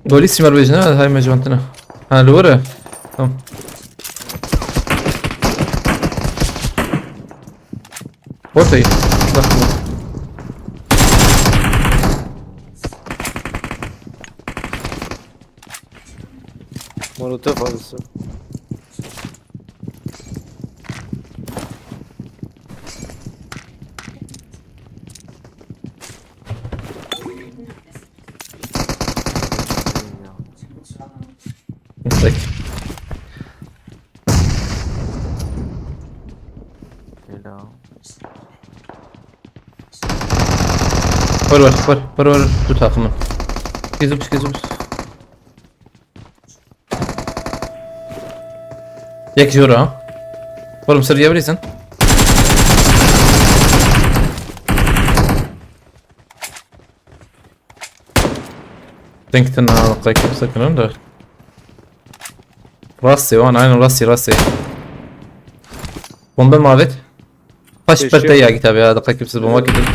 Golî sîmer bêjine, hay me ji wan tine. Ha, li wir e. Tamam. Ortayı. Bak bu. Molotof alısı. Tek. Helal. Vur, vur, vur, vur, vur. Tut takımı. Çekil, çekil, çekil. Yek jora. Oğlum, sır yiyebilirsin. Denkten ha, dakika kimse kırın da. Rastı, o an aynen rastı, rastı. Bomba mavet. Taş Yaşıyor. Perte ya git abi ya, dakika kimse bomba gidiyor.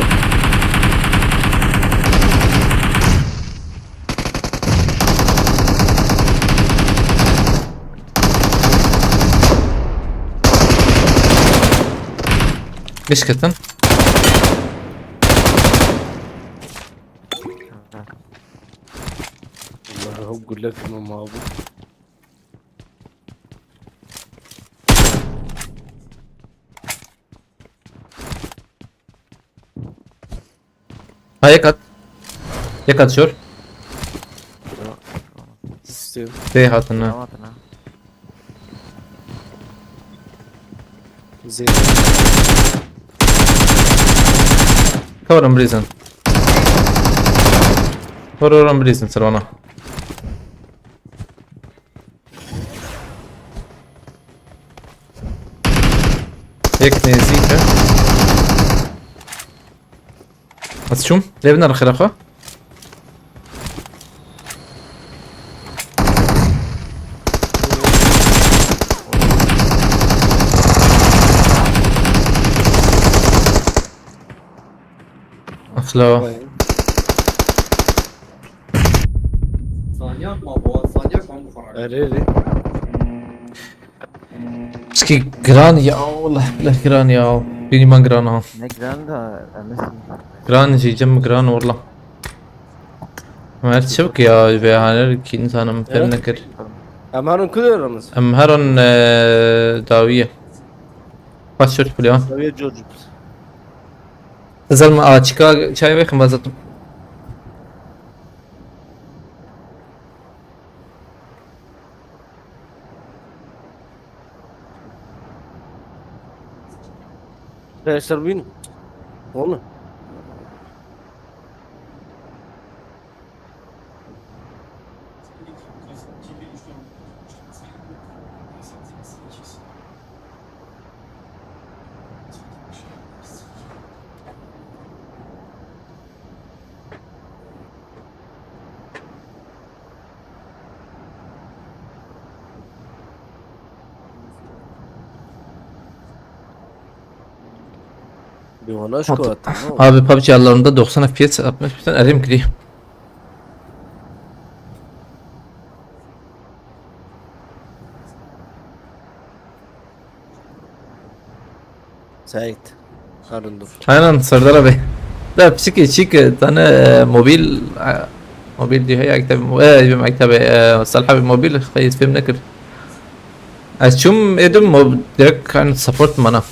Beş katın. Allah'ım, gülletin o mabuk. Ha, yek at. Yek at şor. Üstüm. Bey hatına. Tamam, hatına. Zeytin. Kavarım Blazing. Vur, vur, Blazing, sırvana. Yek nêzîk e. Ez çûm. Lê binêre xêra xwe. Aslo. Saniye atma bu, saniye atma bu kadar. Erê, erê. Pişkî giran ya, leh, leh giran ya. Bînî man giran ha. Ne giran da, em ê Giran jî cem giran walla. Ama her çewk ya, ve haner ki insanım Evet. Fem nekir. Em herin ku de Ramiz? Em herin, e, dawiye. Başört plan. Dawiye George. Zalma açıka çay ve ximbazatum. Te ser bîn. Oğlum. Abi PUBG aralarında doksan F P S, altmış F P S erim kiri. Sait. Harun dur. Aynen Serdar abi. Da piçik çik tane e, mobil e, mobil diye ya kitabı mo- e, bir mektabe e, Salih abi mobil hayır film ne kır. Ez çum edim mob direkt kan support mana.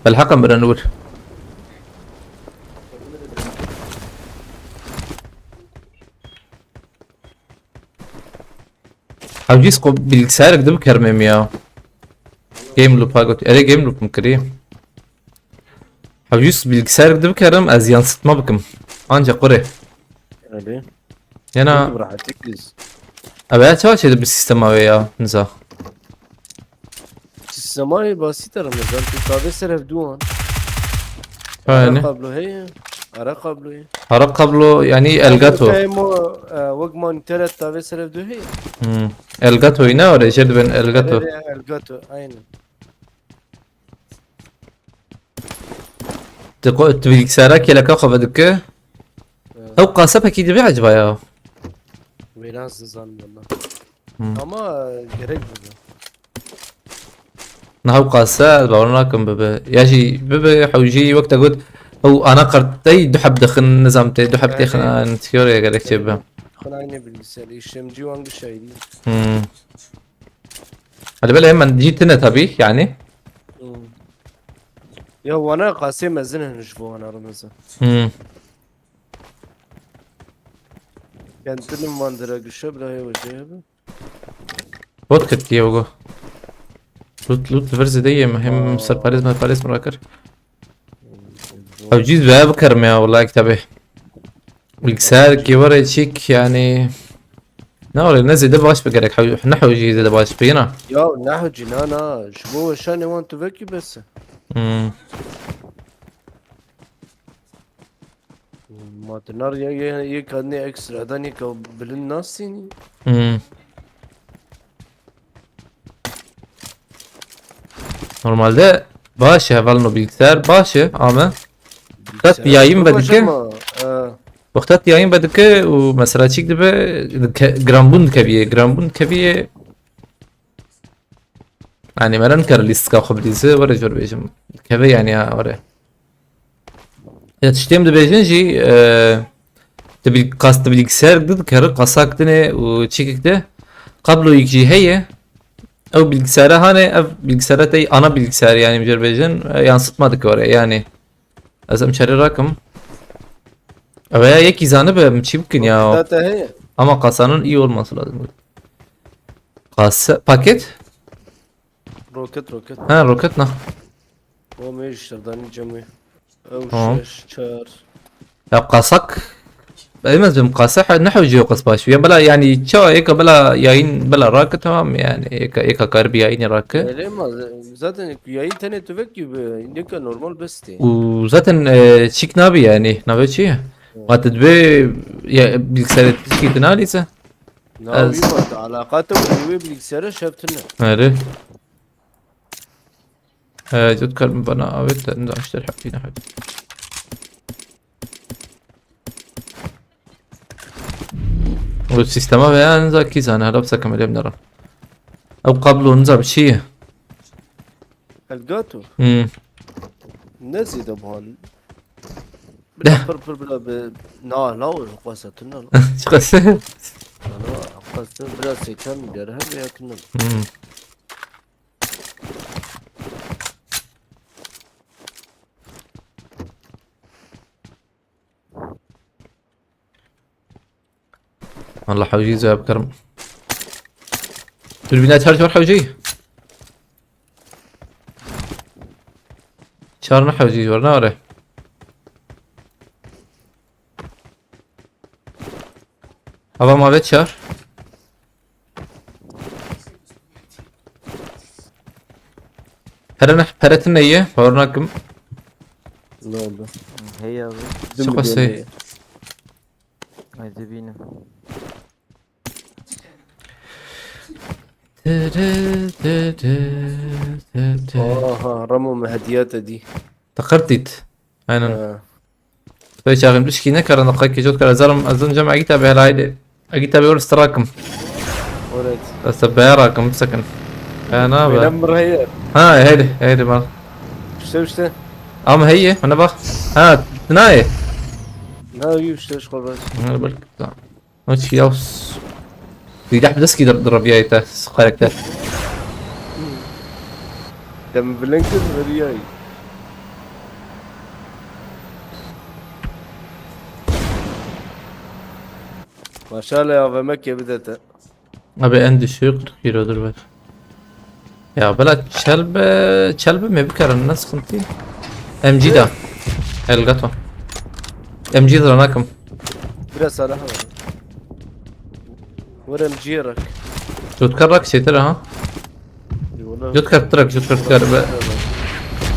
Belhaqan biren vur. Hewcîs ko bilgisayarek di bikerim ya. Game loop ha got. Erê game loop mu kirî? Hewcîs bilgisayarek di bikerim ez yansıtma bikim. Ancak qurê. Erê. Yana. Rahatlık biz. Abi ya çava çêdi bi sistema wê ya. Niza. Sistema wê basit e Ramazan. Tu tavê ser hevdû an. Ara kablo heye. Ara kablo ye. Ara kablo yani Elgato. Fehmo, e, wek monitöre tavê ser hevdû heye. Hmm. Elgato yine oraya jêr dibin Elgato. Erê, Elgato, aynen. Tu, ko- tu bilgisayara kêleka xwe vedike. Evet. Ew qase pekî dibe eciba ya. Wêran zizan valla. Hmm. Ama e, gerek bibe. Niha ew qase ez bawer nakim bibe. Ya jî bibe hewcî wek te got ew anakartey du heb dixin nizam tê du heb tê Erê. Xin teoriya gerek çê bibe. Xinayne bilgisayar, işlemci wan gişayî. Hmm. Hadi belê hemen jî tine tabii yani. Hmm. Ya wana qasê mezin hin ji bo wana Ramazan. Hmm. Kentilin van dira gişe bila hê wecê hebe. Bot ketiye ogo. Lut lut ver zede yem hem serparêz merparêz mirakir. Hewcî zwe bikerim ya wala kitabê. Bilgisayar ki were çik yani. Ne were ne zede baş be gerek. Hew- Ne hewcî zede baş be yina. Ya ne hewcî na na. Ji bo weşanê wan tu vekî bes e. Hmm. Ma tu nar ya ya ya kadne ekstra dan ya ka bilin nasînî. Hmm. Normalde baş e hevalno bilgisayar baş e ama. Bilgisayar yayın çok ve baş dike. Ama, e, Wexta tu yayın vedike û mesela çîk dibe dike- giranbûn dikeviye. Giranbûn dikeviye. Yani meren kar lîstika xwe bilîze were jor bêjim. Dikeve yani ya were. Ya tiştê em dibêjin jî e, tu bil- qas tu bilgisayar di dikere qasak dine û çîkik de kabloyik jî heye. Ew bilgisayara hane ev bilgisayara tey ana bilgisayar yani jor bêjin e, yansıtma dike were yani. Ez em çerê rakim. Ev ya yekî zanibe em çî bikin ya. Data heye. Ama kasanın iyi olması lazım. Kasa paket? Roket roket. Ha roket na. O me şerdanî cemê. Ew Tamam. Şeş çar. Ya kasak. Bilmez bim kasa ha ne hewce yok baş. Ya bela yani ça eka bela yayın bela rakı tamam yani eka eka kar bir yayını rakı. Öyle mi? Zaten yayın tene tüvek gibi. Yeka normal besti. U zaten e, çik nabi yani. Nabe çi? Wate dibê ya bilgisayar etkisi dinalîse. Na Ez- wî wate alaqate û wê bilgisayara şevtine. Erê. Ee, Cütkar bana evet dedim de işte hepsini hadi. Bu sistema veya niza ki zane hala bsa kameraya binaram. Ew kablo niza bir şey. Elgato. Hmm. Ne zêde buhan. Bila pir pir bila bi na la û xwasa tune la. Çıkası. Ana xwasa bila sêkan milyar her veya tune. Hmm. Valla hewcî zêde bikarim. Turbîna çar çar hewcî. Çar ne hewcî var ne are. Hava mavet çar. Pere ne, pere tine ye, bawer nakim. Ne oldu? Hey abi. Dün Çok bir şey. Deney. Ay dibînim. Tı tı tı tı tı tı. Aha, Ramo me hediya te dî. Te qirtît. Aynen. He. Spey çaxim tişkî nekarin, qekî jot kar. Ezarim, ez cem egîta be helayde. Egîta be wer strakim. Oret. Ez te be rakim, bisekin. He, na be. Benim bir heye. Ha, heydi, heydi, bak. İşte, işte. Ama heye, bana bak. Ha, naye. Na, iyi işte, işte, bak. Ha, bak, tamam. Aç ya. Bir de bir ski de, de, bir karakter. Dem bilen kız veriyor. Maşallah ya, ve Mekke bir de te. Abi en düşüğü kırk kilodur ver. Ya bela çelbe, çelbe mi bikerin, ne sıkıntı? M G da. Elgato. M G de nakim. Biraz ara var. Var M G rak. Jutkar rak çetir ha. Yola. Jutkar trak, jutkar trak be.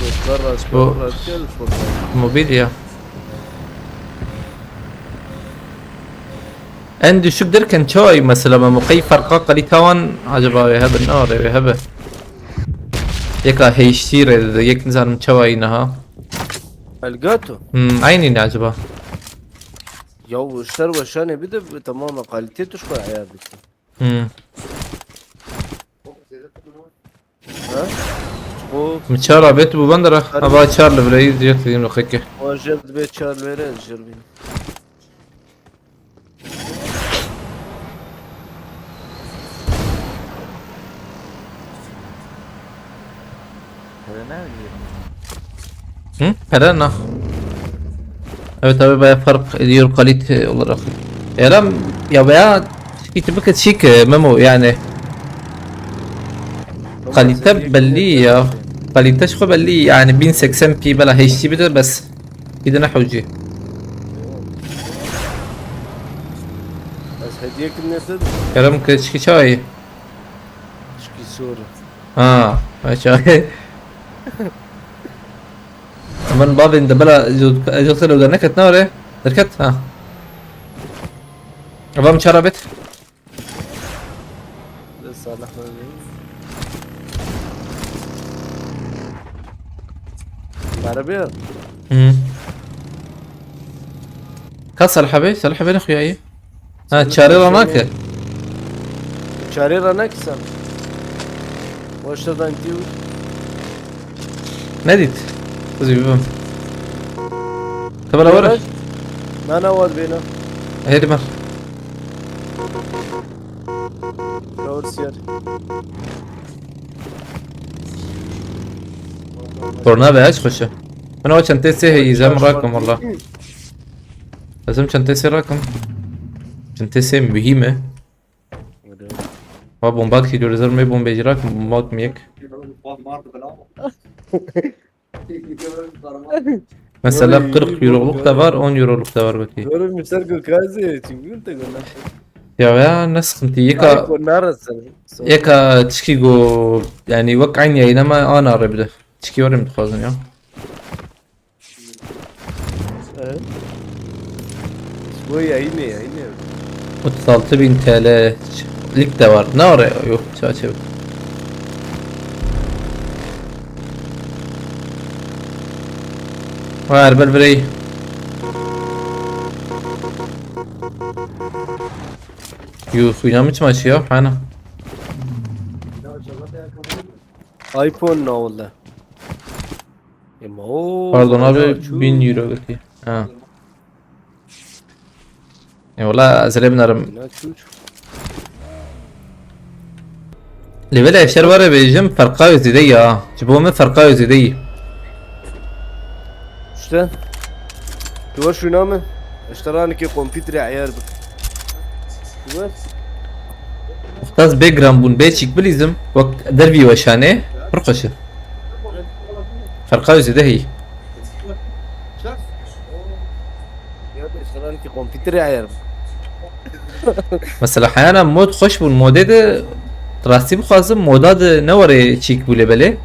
Jutkar rak, Bu jutkar rak, jutkar rak. Mobilya. En düşük derken çay mesela, Memo, qey ferqa kalîte wan acaba wê hebe, ne wê hebe? Yeka H D rê dide, yek nizanim çawa yî niha. Elgato. Hmm, aynî ne acaba? Ya bu işler başa ne bir de tamamen kalite tuşka ayar bitti. Hmm. Ha? O Min çar abê tu bû bendera. Harbi. Ava çar li birayî ziyad diyim li xeke. O jeb dibe çar li vere ez jir bînim. Pere ne diyorum? Hı? Pere ne? Evet abi, bayağı fark ediyor kalite olarak. Êrem ya veya tişkî tu bike çîk, e, Memo, yani. Kalite belli ya. Kalite şu belli yani, bin seksen p bela H D bir de bes. Bir de ne hewci. Ez hediye kim nedir? Kerem ke çiki çay. Çiki soru. Ha, ha çay. Aman babin de bela jot, jot sene de neket ne ore? Derket ha. Avam çarabet. Salih abi. Merhaba. Hı. Ka Salih abi? Salih abi ne xuyayı? Ha, çare ra nake. Çare ra nake sen. Başladan diyor. Ne dit? Kızı bir bim. Tabela var. Na, na, var beyna. Hadi ben. Kavur siyer. Korna be aç xoşe. Bana o çantê sê heyî, zem rakim valla. Lazım çantê sê rakim. Çantê sê mühim e. Öyle. Va bomba ki dört yüz me bomba rakim, bomba kim yek. Mesela kırk euroluk da var, on euroluk da var belki. Görün müster gülkazi çünkü gül de göndersin. Ya, ya ne sıkıntı yeka. Ay, bu neresi? Yeka tişkî go, yani wek aynı yayın ama ana re bide. Tişkî var mı dixwazin ya? Evet. Bu yayın ne, yayın ne? Otuz altı bin T L lik de var. Ne oraya? Yok, çerçeve. Var, bir birey. Yuh, oynamı çmaşı ya, hana. iPhone ne oldu? E, ma o Pardon abi, çû. Bin euro gitti. Ha. E, wala ez rê binarim. Ne çû çû. Lê vele eşer were bêjim, ferqa wê zêde ya. Ji bo min ferqa wê zêde yî. İşte. Tu ver şuna mı? İşte raniki kompütre ayar bik. Tu ver. Muxtaz bê giran bûn, bê çîk bilîzim, wek dervî weşanê, pir xweş e. Ferqa wê zêde heyî. Ya da işte raniki kompütre ayar bik. Mesela heyana mod xweş bûn, modê de rastî bixwazim, moda de ne were çîk bû lê belê.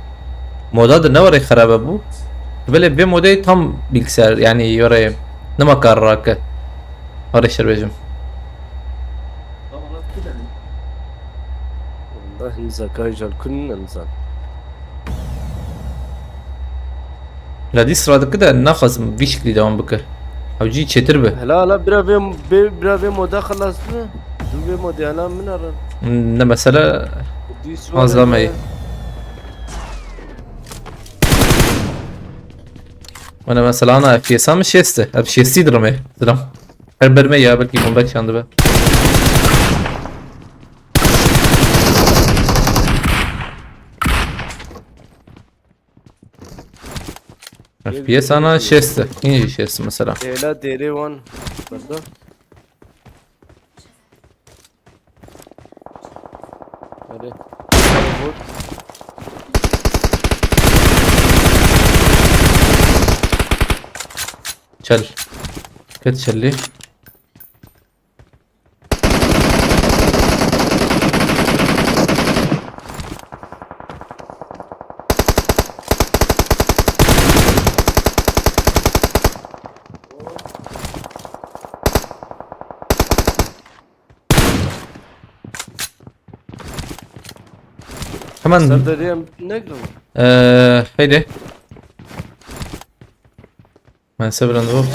Moda de ne were xerabe bû. Belê vê modê tam bilgisayar, yani were nema kar rake. Were şer bêjim. Onda hin zakay jal kun nizan. La dîs radike de naxwazim vî şiklî dewam bike. Ew cî çêtir be. Hela, hela, bira vê, bê-, bira vê moda xilas be. Du vê modê hela min re. Ne mesele Dîs az radike. Wana mesela ana F P S min şêst e. Ev şêstî dirime. Dirim. Her berme ya belkî bombe çandibe. F P S ana şêst e. Hîn jî şêst e mesela. Dêla dêrê wan. Berda. Hadi. Çel. Ket çelî. Hemen. Ser deriyê em negirin. Ee, heydi. Ben sevilen bu.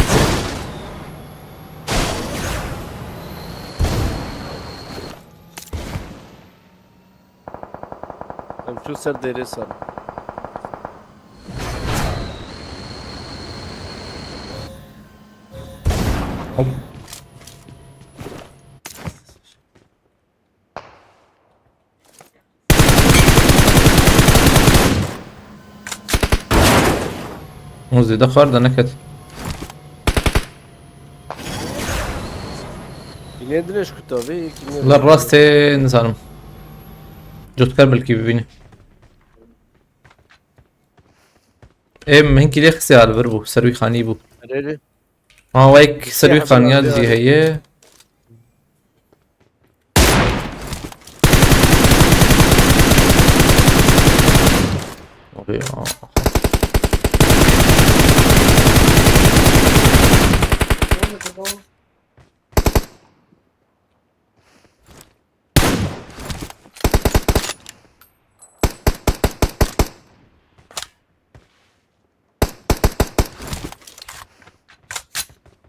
Em çû ser derê ser. Hop. Hûn zêde xwar de neket. Yine dirêj kuta vê, yekî ne. La rastê nizanim. Cotkar belkî bibîne. Ê, min hinkî lê xistê li vir bû, ser wî xanî bû. Erê, erê. Ha, wek ser wî xaniya jî heye. Oluyor.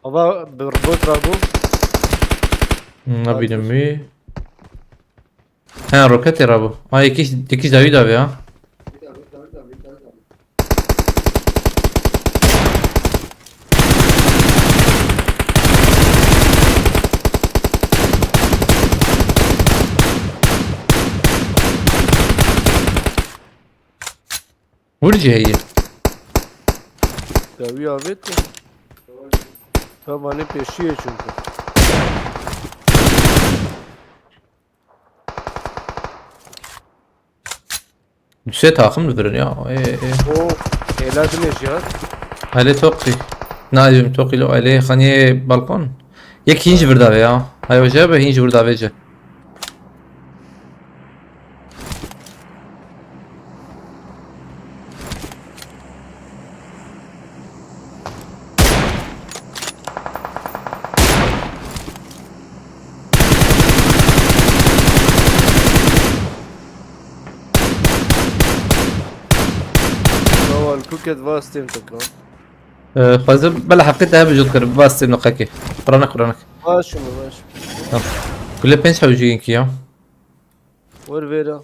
Ava bi robot rabû. Hmm, nabînim wî. Ha, roketê rabû. Ha, yekî, yekî dawî davê ha. Hûr jî heye. Dawî avêt. Tavanê pêşiyê çûn. Dusê taxim dibirin ya. Ê, ê. O hêla dimêjiyat. Elê toqî. Nayim toqî lo elê xaniyê balkon. Yek hîn ji vir davê ya. Hay hoca be hîn ji vir davê ce. Lawal kuket vastêm teka. Ee, xwezim bela heqî te hebe jot kir, vastêm niqekê. Quranek, quranek. Baş mı, baş. Tamam. Kule pênc hewciyên ki ya. Wer vera.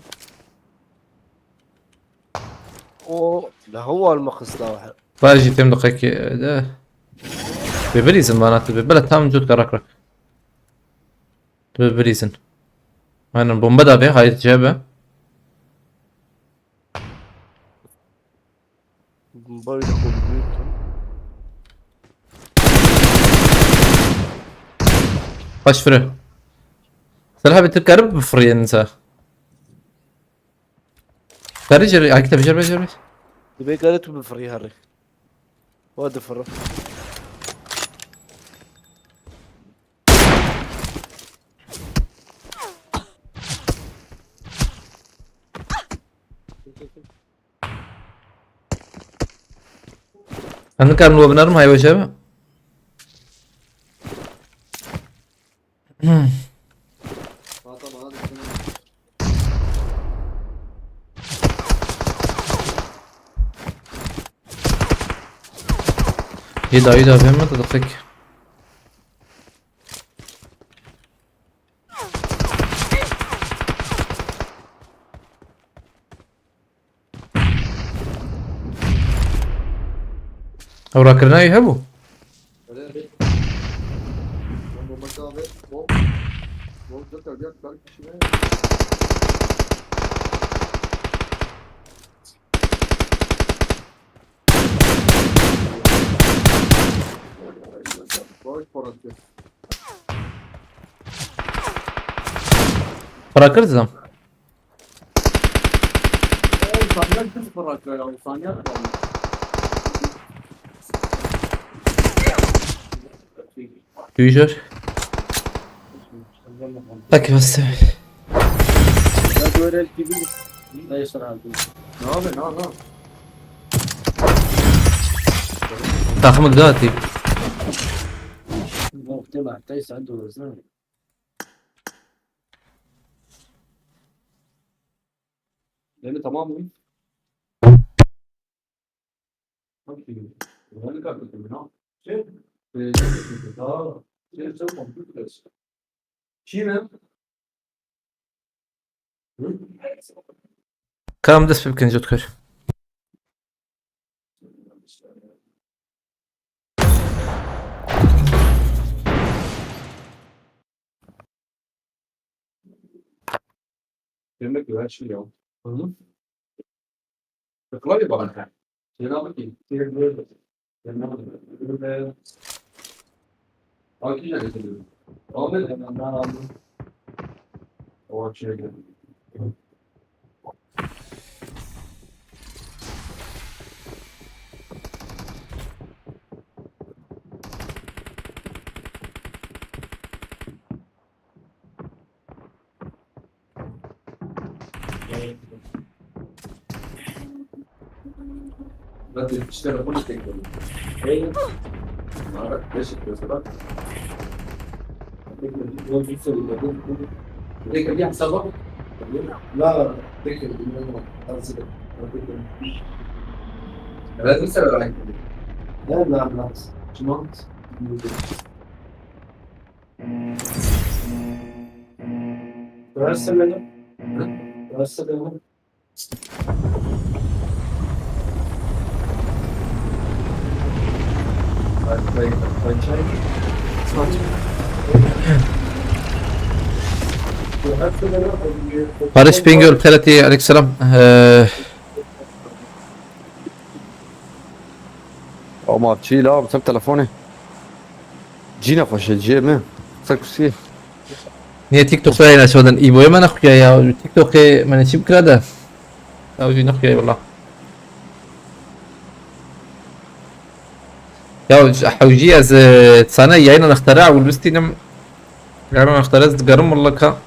O, la hewal me xista we. Ba jî têm diqekê de. Bê birîzin bana tu bê. Bela tam cot ke rak rak. Tu bê birîzin. Aynen bombe da bê, hayır cebe. Bombayı da koyuyorsun. Baş fırı. Sen abi tık karıp mı fırıyın sen? Karı cırı, akita bir cırı, cırı. Dibê kare tu bifirî herî. Wa difirî. Em nikarin we binerin, hay weşe be. Hmm. Yê dayî da vê min diqik. Ew rakirina wî hebû? Öyle bir. Lan bomba çağı ver. Bom. Bom, dört tane, dört tane kişi ne? Vay, para kes. Bırakırız lan. Ee, Sanyal kız bırakıyor ya, Sanyal kaldı. Büyücür. Tak bastı. Ya böyle gibi. Neyse abi. Ne abi, ne abi? Takımı güzel atayım. Yok, değil mi? Neyse, hadi o zaman. Beni tamam mı? Bak şimdi. Güvenlik arkasında ne? Şey, e, daha şey, çok komplike. Çiğ mi? Hı? Kam dest pê bikin, Cotkar. Demek ki her şey ya. Hı hı. Klavye bana. Cenab-ı Hak. Cenab-ı Hak. Cenab-ı Hak. Hangi yerde seviyorum? Ahmet. Hemen ben aldım. O açıya geldim. Hadi işte bunu çekiyorum. Hey. Bak, beş yapıyorsa bak. Direkt bir yapsa bak. La, peki, bilmiyorum. Hazır. Peki. Evet, bu sefer aynı. Ne, ne, ne? Tamam. Burası benim. Hı? Burası benim. Barış Bingöl, P R T, aleykümselam. Ee, Ama çi la, bi ser telefonê. Cî nexweş e, ciyê min. Ser kursiyê. Niye TikTok'ta yayın açmadın? İbo'ya mı ne ya? TikTok'e mı ne çip kira da? Ya, cî nexweş valla. Ya, hewcî ez, e, sana yayına nextara, ul bistînim. Yayına nextara, ez digerim wallaka.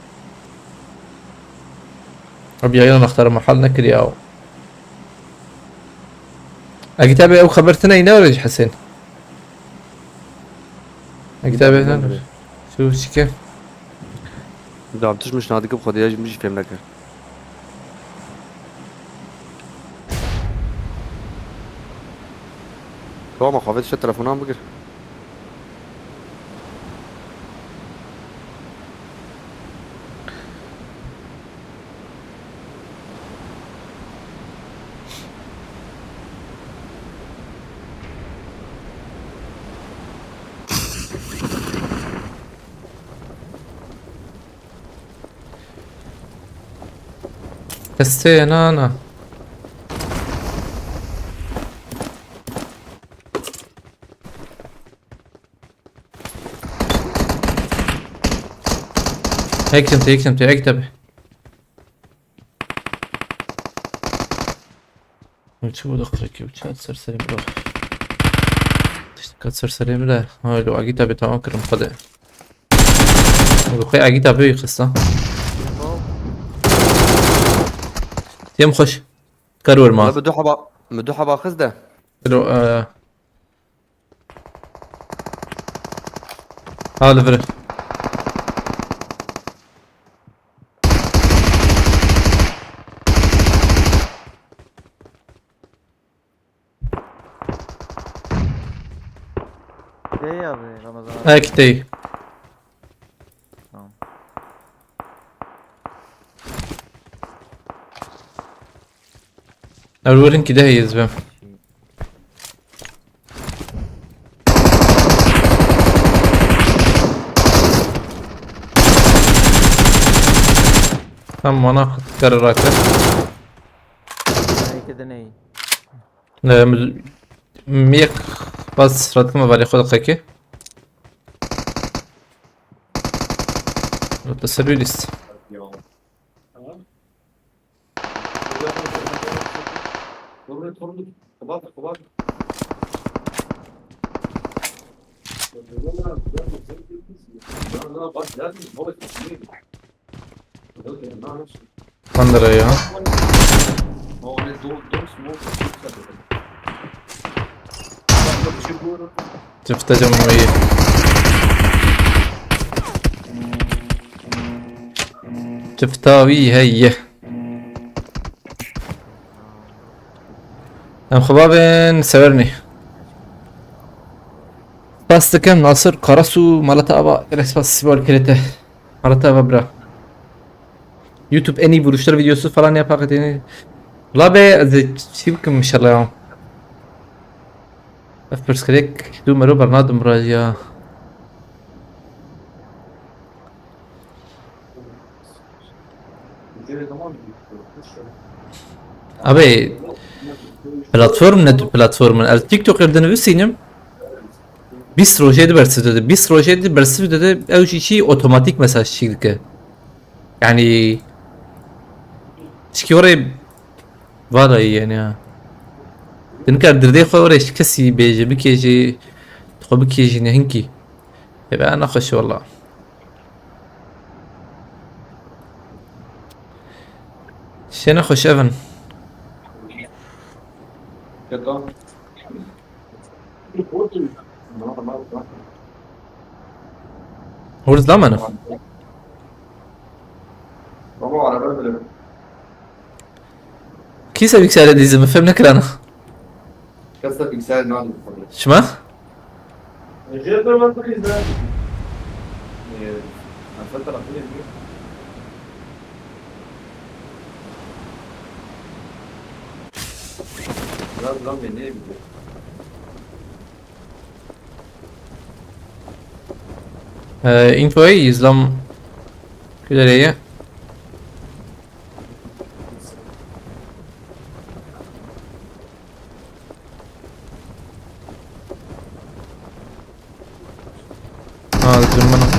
Abi yayına nextara, mahal nekir ya. Egi tabi ew xeber tine yine öyle Hüseyin. Egi tabi ne? Şu şike. Dam tişmiş nadik bi xwediya jî min jî fêm nekir. Tamam, xwe vê tişte telefonan bigir. Destê nana. Hektim te, hektim te, hektim te. Çi bu da qirek, çi at ser serê bro. İşte kat ser serê bro. Ha, lo agî tabi tamam kırım hadi. Bu koy agî tabi yıkılsa. Yem hoş. Kar vurma. Bi du heba, bi du heba xiz de. Lo, e, Ha, li vir. Hey abi, Ramazan abi. Ek değil. Tamam. Erwin ki de heyez be. Tam bana karı rakı. Belki de ne? Em, Miyek bas ratkım var xwe diqekî. Te sebî lîst. Bandera ya. Çifte cemmeyi. Çifta wî heye. Em xwe bavên Severnî. Spas dikim Nasir Karasu, malata ava, gelek spas, sibor kirete. Malata ava bira. YouTube en iyi vuruşlar videosu falan yap hakikaten. La be, ez ê çi bikim inşallah ya. Ev pirsgirêk du mero bernadim bira ya. Abi, platform ne tür platformun? Ez TikToker dinivîsînim. Bîst rojê di bersiv dide. Bîst rojê di bersiv dide. Ew jî çi otomatik mesaj çîk dike. Yani çikî orê vara yani ya. Din kar dirdê xwe orê kesî bêje, bikêje, xwe bikêje ne hinkî. Ê be, nexweş e wela. Şê nexweş ev in. Hûr zlamane. Kî se bilgisayarê dîzim, min fêm nekirana. Kesa bilgisayar nani. Şima? Jêr ben ben priz de. Ee, nasıl tarafı ne diyor? Biraz lan beni ne biliyor? Ee, infoyu izlam gülereye. Ha, dibin min.